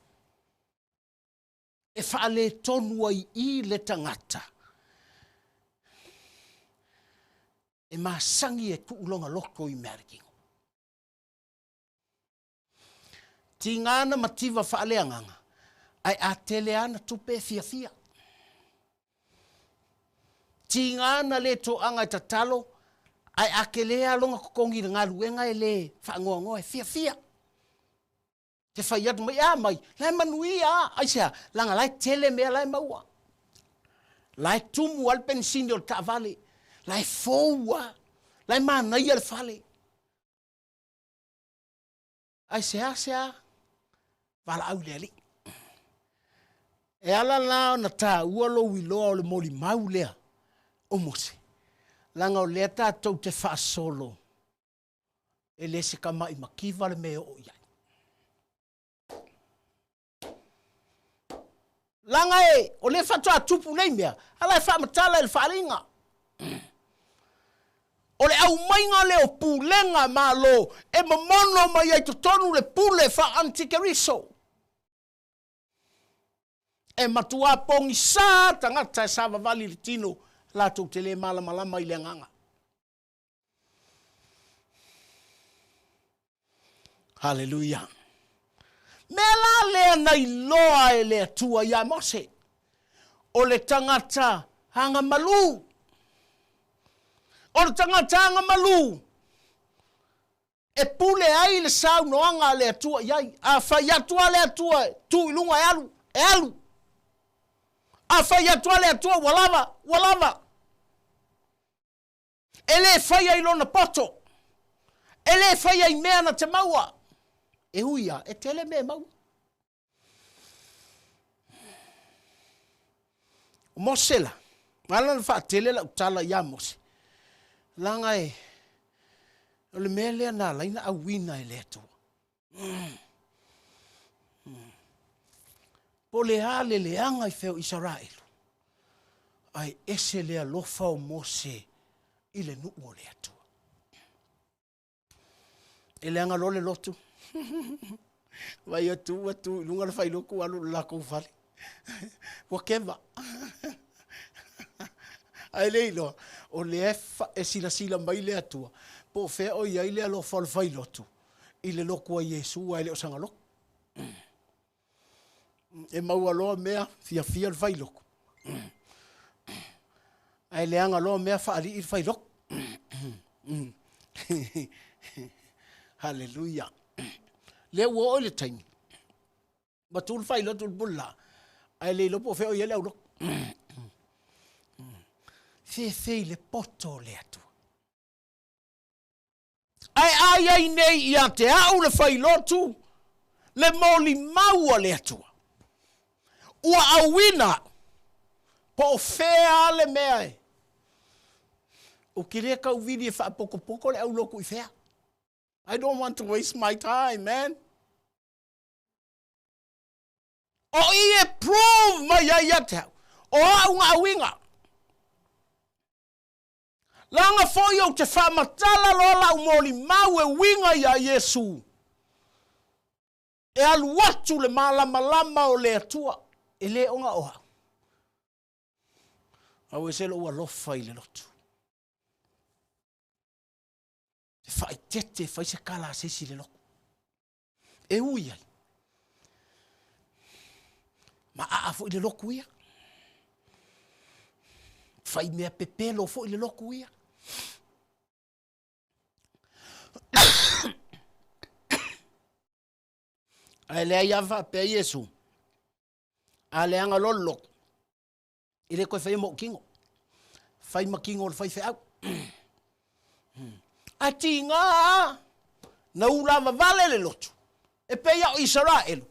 Speaker 3: E faaletonu ai i le tagata. E masagi e tuu lona loto i mea a le tino. Tiga ana mativa faaleagaga, ae a tele ana tupe e fiafia. Tiga ana le toaga e tatalo, ae a tele lava lona totogi i le galuega e le faanoanoa e fiafia. Te fai atu mai, a mai, la e manuia a, aisea, laga la e tele mea la e maua. La e tumu a le penisini o le taavale, la e fou a, la e manaia le fale. Aisea, sea, valaau i le Alii. E ala la ona taua lou iloa o le molimau lea o Mose, laga o lea tatou te faasolo. E le se tamaʻi mativa le mea e oo i ai. Laga e, o lea faatoa tupu nei mea, a la e faamatala i le faaaliga. O le aumaiga lea o pulega Malo e momono mai ai totonu le pule faa-antikeriso. E matuā pogisā tagata e savavali i le tino latou te le malamalama i le agaga. Haleluia. Mea la lea na iloa e le Atua iā Mose, o le tagata agamalu. O le tagata agamalu e pule ai le saunoaga a le Atua i ai. A fai atu lava le Atua e tu i luga e alu, e alu. A fai atu lava le Atua ua lava, ua lava. E le faia i lona poto, e le faia i mea na te maua. E ui lava, e tele mea e maua. O Mose la, ala ona faatele lau tala ia Mose, leaga e, o le mea lea na ala ai ona auina e le Atua. Po o le a le leaga i fea o Isaraelu, ae ese le alofa o Mose i le nuu o le Atua. E leaga loa le lotu. Vai atu ua tu i luga le failotu alu i le latou fale. Ua keva. Ae le iloa, o lea e silasila mai le Atua, po o fea o i ai le alofa o le failotu i le lotu a Iesu ae le o sana lotu. E maua loa mea, fiafia le failotu. Ae leaga loa mea faalii le failotu. Haleluia. Lea ua oo i le taimi, ua tu le failotu i le pulelaa, ae le iloa po o fea o i ai le aulotu. Fefe i le poto o le Atua. Ae a i ai nei ia te au le failotu, le molimau a le Atua, ua auina au, po o fea le mea e, ou te le tauvili e faapotopoto le aulotu i fea. I don't want to waste my time, man. O i e prove mai ai ia te au, o au na auina. Leaga foi ou te faamatala loa lau molimau e uiga iā Iesu, e alu atu le malamalama o le Atua, e le ona o au. A ua ese lou alofa i le lotu. E faaeteete e fai se tala a se isi i le lotu. E ui ai. Maaa foi le lotu ia. Fai mea pepelo foi le lotu ia. Ae leai lava faapea Iesu, a leaga loa le lotu, E le toe faia ma ou tino. Fai ma tino o le faifeau. Ae tiga a na ulavavale le lotu, e pei a o Isaraelu,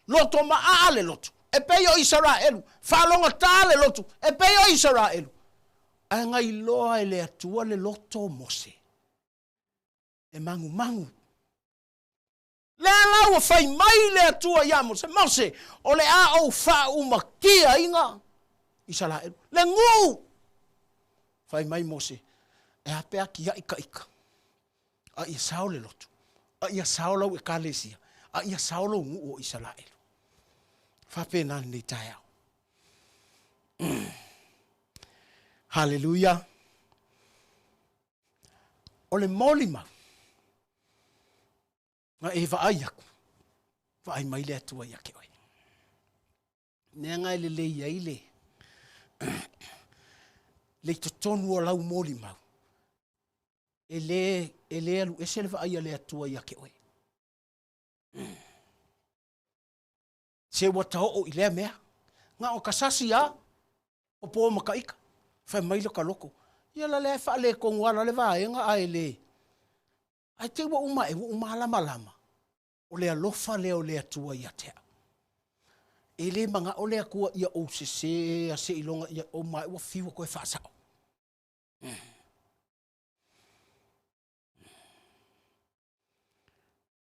Speaker 3: loto maaa le lotu, e pei o Isaraelu, faalogata le lotu, e pei o Isaraelu. Ae na iloa e le Atua le loto o Mose, e magumagu. Lea la ua fai mai le Atua iā Mose, Mose, o le a ou faaumatia ina Isaraelu. Le nuu! Fai mai Mose, e a pe a kiaʻi ka ika, a ia sao le lotu, a ia sao lau Ekalesia, a ia sao lou nuu o Isaraelu. Faapena lenei taeao. Haleluia. O le molimau, na e vaai aku, vaai mai le Atua ia te oe. Mea nga e lelei ai le, le i totonu o lau molimau, e le, e le alu ese le vaai a le Atua ia te oe. Se ua taoo i lea mea. Na o ka sasi a, o po ma ka ika. Fai mai le ka loko. Ia la lea e faaletonu ala le vaega ae le. Ae te ua uma e ua ou malamalama, o le alofa lea o le Atua ia te au. E le manao le Atua ia ou sese a seiloga ia ou ma ua fiu e toe faasao.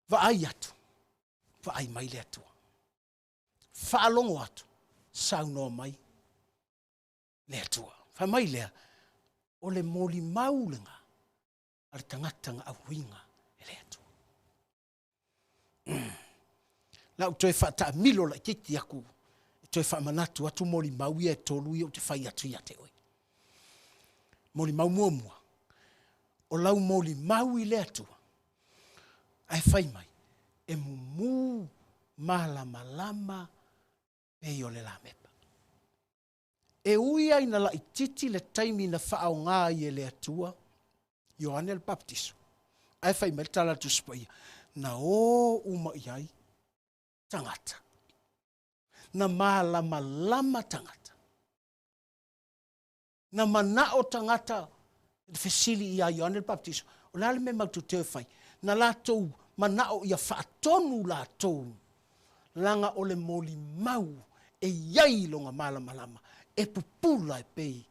Speaker 3: Vaai atu, vaai mai le Atua. Faalogo atu, saunoa mai le Atua. Fai mai lea, o le molimau lena a le tagata na auina e le Atua. La ou toe faataamilo laitiiti aku e toe faamanatu atu molimau ia e tolu ia ou te fai atu ia te oe. Molimau muamua, o lau molimau i le Atua, ae fai mai, e mumu malamalama pei o le lamepa. E ui ai na laitiiti le taimi na faaaoga ai e le Atua Ioane le Papatiso, ae fai mai le tala a le Tusi Paia, na o uma i ai tagata, na malamalama tagata, na manao tagata i le fesili ia Ioane le Papatiso, o le a le mea matou te o e fai? Na latou manao ia faatonu latou, laga o le molimau e i ai lona malamalama, e pupula e pei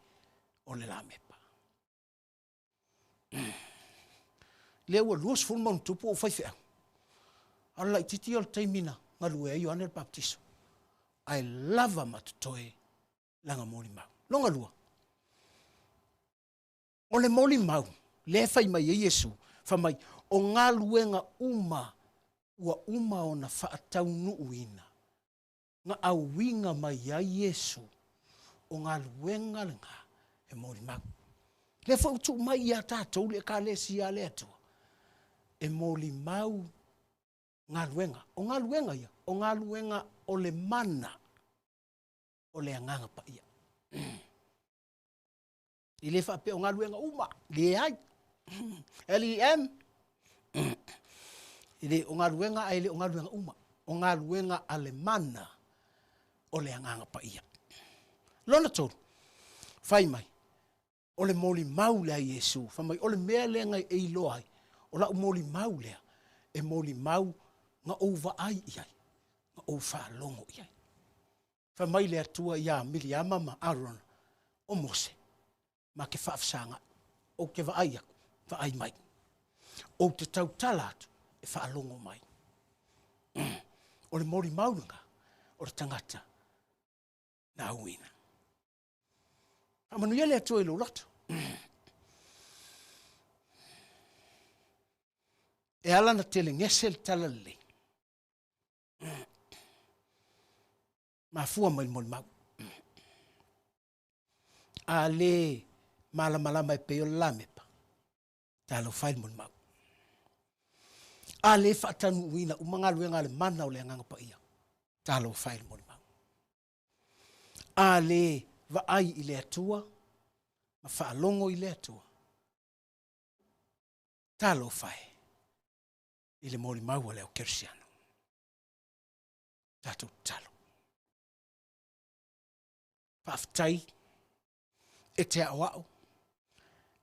Speaker 3: o le lamepa. Lea ua 20 ma ona tupu ou faifeau, a o le laitiiti ia o le taimi na galue ai Ioane le Papatiso, ae lava ma totoe lana molimau. Lona lua, o le molimau lea e fai mai ai Iesu, fai mai, o galuega uma ua uma ona faataunuuina, na auiga mai ai Iesu, o galuega lena e molimau. Lea foi ua tuu mai ia tatou le Ekalesia a le Atua, e molimau galuega. O galuega ia, o galuega o le mana o le Agaga Paia. E le faapea o galuega uma, leai. L-E-M, e le o galuega ae le o galuega uma. O galuega a le mana o le Agaga Paia. Lona tolu, fai mai, o le molimau lea a Iesu, fai mai, o le mea lea na e iloa ai, o lau molimau lea, e molimau na ou vaai i ai, na ou faalogo i ai. Fai mai le Atua ia Miliama ma Arona, o Mose, ma te faafesagai, ou te vaai atu, vaai mai. Ou te tautala atu, e faalogo mai. O le molimau lena, o le tagata na auina. Faamanuia le Atua i lou loto. E ala na telegese le tala lelei. Mafua mai le molimau. A le malamalama e pei o le lamepa, talofa e le molimau. A le faatanuuina uma galuega a le mana o le Agaga Paia, talofa e le molimau. A le vaai i le Atua ma faalogo i le Atua, talofa e i le molimau a le au kerisiano. Tatou tatalo. Faafetai e te aoao,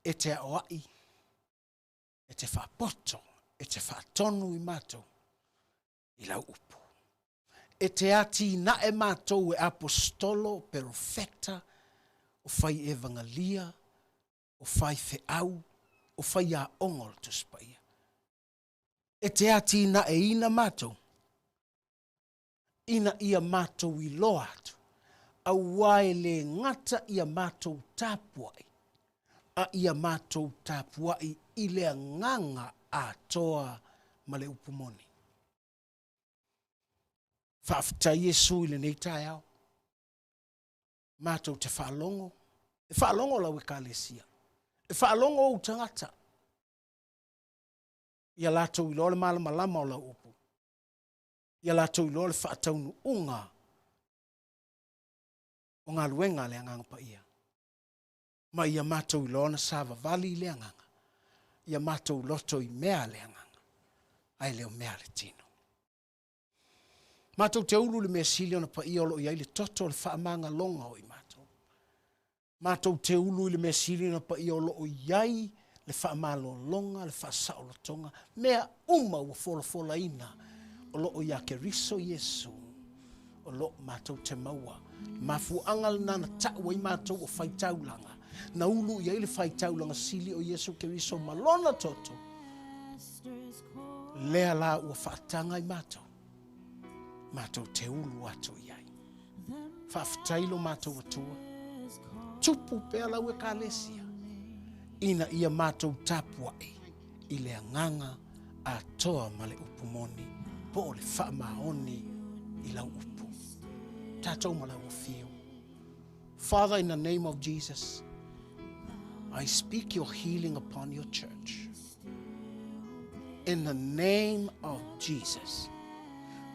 Speaker 3: e te aoai, e te faapoto, e te faatonu i matou i lau upu. E te atinae matou e apostolo, perofeta, o fai evangalia, o faifeau, o faiaoga o le Tusi Paia. E te atinaeina matou, ina ia matou iloa atu, aua e le gata ia matou tapuai, a ia matou tapuai i le agaga atoa ma le upu moni. Faafetai Iesu i lenei taeao. Matou te faalogo, e faalogo lau Ekalesia, e faalogo ou tagata, ia latou iloa le malamalama o lau upu, ia latou iloa le faataunuuga o galuega a le Agaga Paia, ma ia matou iloa ona savavali i le Agaga, ia matou loto i mea a le Agaga, ae le o mea a le tino. Matou te ulu i le mea sili ona paia o lo o i ai le toto o le faamagaloga o i matou. Matou te ulu i le mea sili ona paia o lo o i ai le faamalologa, le faasaolotoga, mea uma ua folafolaina o lo o iā Keriso Iesu o lo o matou te maua. Le mafuaaga lena na tau ai matou o faitaulaga, na ulu i ai le faitaulaga sili o Iesu Keriso ma lona toto. Lea la ua faataga i matou, matou te ulu atu i ai. Faafetai lo matou Atua, tupu pea lau Ekalesia, ina ia matou tapuai i le agaga atoa ma le upu moni, po o le faamaoni i lau upu. Tatou ma lau afio. Father, in the name of Jesus, I speak your healing upon your church. In the name of Jesus,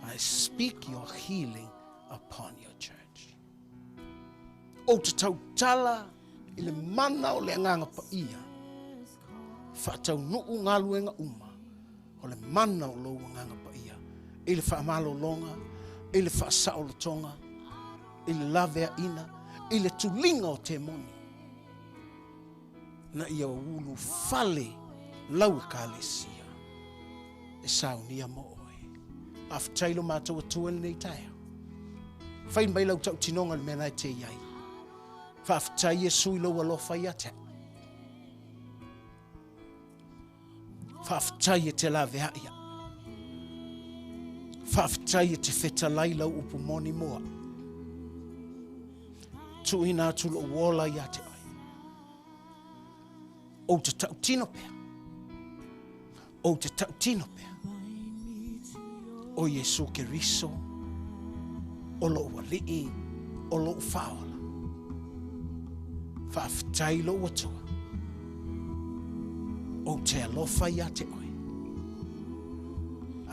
Speaker 3: I speak your healing upon your church. Ou te tautala i le mana o le agaga paia, faataunuu galuega uma o le mana o lou agaga paia, i le faamalologa, i le faasaolotoga, i le laveaina, i le tuliga o temoni, na ia ulu fale lau Ekalesia e saunia mo oe. Faafetai lo matou Atua i lenei taeao. Fai mai lau tautinoga i le mea na e te i ai. Faafetai Iesu i lou alofa ia te au. Faafetai e te laveai au. Faafetai e te fetalai lau upu moni mo au. Tuuina atu lou ola ia te oe. Ou te tautino pea. Ou te tautino pea. O Iesu Keriso, o lou Alii, o lou Faaola. Faafetai lou Atua. Ou te alofa ia te oe.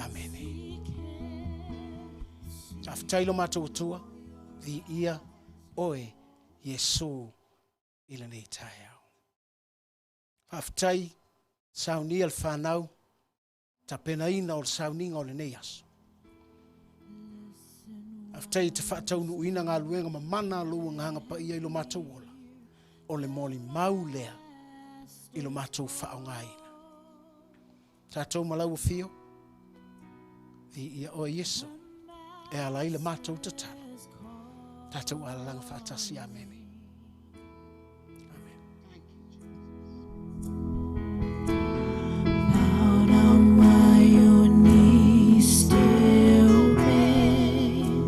Speaker 3: Amene. Faafetai lo matou Atua, viia oe Iesu i lenei taeao. Faafetai saunia le fanau tapenaina o le sauniga o lenei aso. Faafetai i te faataunuuina galuega mamana a lou agaga paia i lo matou ola, o le molimau lea i lo matou faaaogaina. Tatou ma lau afio, viia oe Iesu, e ala ai le matou tatalo. Tatou alalaga faatasi, amene. Amen.
Speaker 2: Bow down while your knees still bend.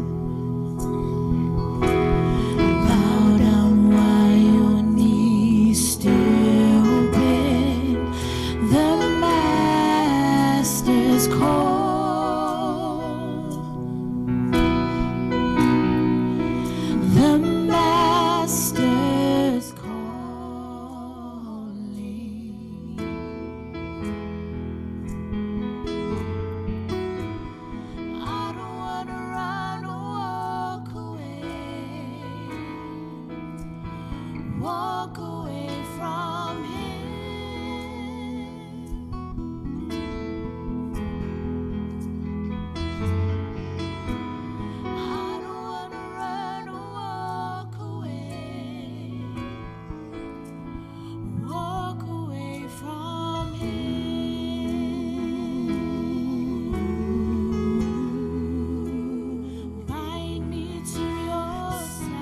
Speaker 2: Bow down while your knees still bend. The Master's call. The Master's calling. I don't want to run or walk away. Walk away from him. I don't want to run or walk away. Walk away from him. Bind me to your side.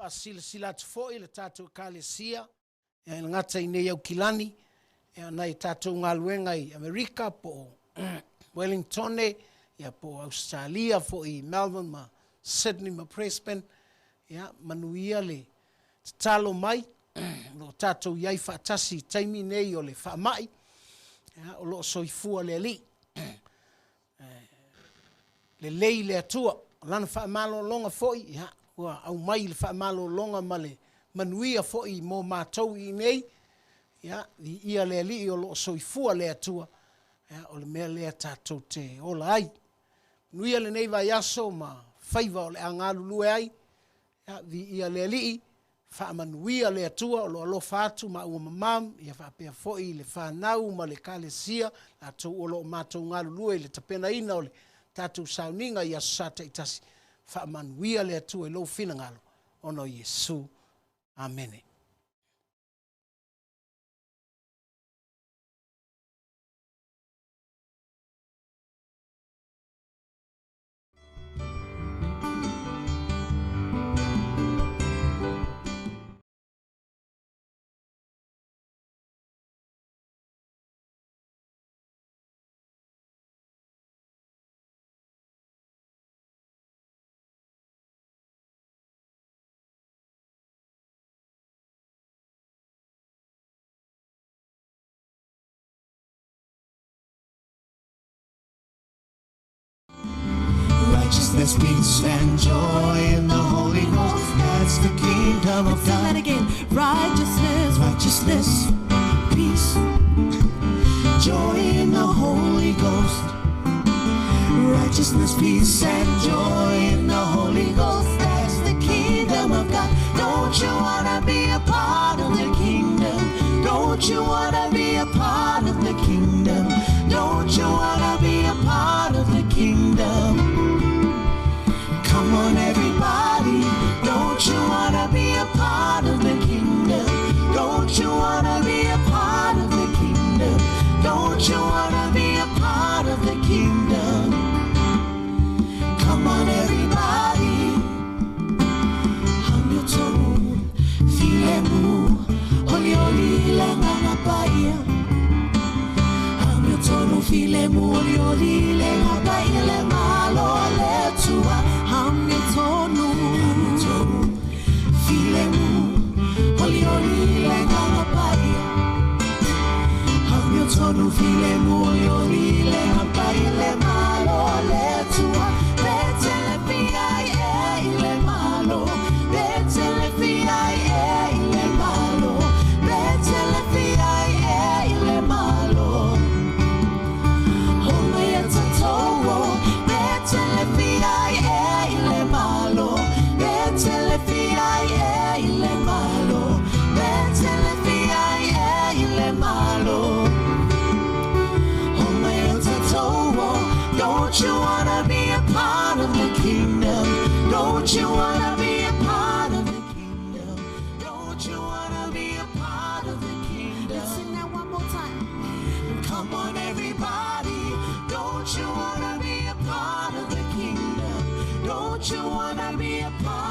Speaker 3: Faasilasila atu foi le tatou Ekalesia, ia e le gata i nei Aukilani, ia nai tatou galuega i Amerika po o Wellingtone, ia po o Ausetalia foi i Melbourne ma Sydney ma Brisbane, ia manuia le tatalo mai, o lo o tatou i ai faatasi i taimi nei o le faamai, ia, o lo o soifua le Alii. Lelei le Atua, o Lana faamalologa foi, ia, ua aumai le faamalologa ma le manuia foi mo matou i inei, ia, viia le Alii o lo o soifua le Atua, ia, o le mea lea tatou te ola ai. Manuia lenei vaiaso ma faiva o le a galulue ai, ia, viia le Alii, faamanuia le Atua o lo o alofa atu maua ma mam, ia faapea foi le fanau ma le Ekalesia, latou o lo o matou galulue i le tapenaina o le tatou sauniga i Aso Sa taitasi, faamanuia le Atua i lou finagalo, ona o Iesu. Amene.
Speaker 2: Righteousness, peace, and joy in the Holy Ghost. That's the kingdom of
Speaker 1: Sing that
Speaker 2: God.
Speaker 1: again. Righteousness,
Speaker 2: Righteousness, peace, joy in the Holy Ghost. Righteousness, peace, and joy in the Holy Ghost. That's the kingdom of God. Don't you wanna be a part of the kingdom? Don't you wanna be a part of the kingdom? Don't you wanna be a part of the kingdom? Come on, everybody. Don't you wanna be a part of the kingdom? Don't you wanna be a part of the kingdom? Don't you wanna be a part of the kingdom? Come on, everybody. Hamilton, Filemu, Oli Oli, Lenga Paia. Hamilton, Filemu, Oli Oli, Lenga Paia, Le Malo, Le Tua.
Speaker 1: Hamilton,
Speaker 2: Hamilton, Filemu, Oli Oli, Lenga Paia. Hamilton, Filemu, Oli Oli, Lenga Paia, Le Malo, Le Tua. Betele Fia, E, Le Malo. Betele Fia, E, Le Malo. Betele Fia, E, Le Malo. Don't you wanna be a part of the kingdom? Don't you wanna be a part of the kingdom? Don't you wanna be a part of the kingdom?
Speaker 1: Let's sing that one more time.
Speaker 2: Come on, everybody. Don't you wanna be a part of the kingdom? Don't you wanna be a part?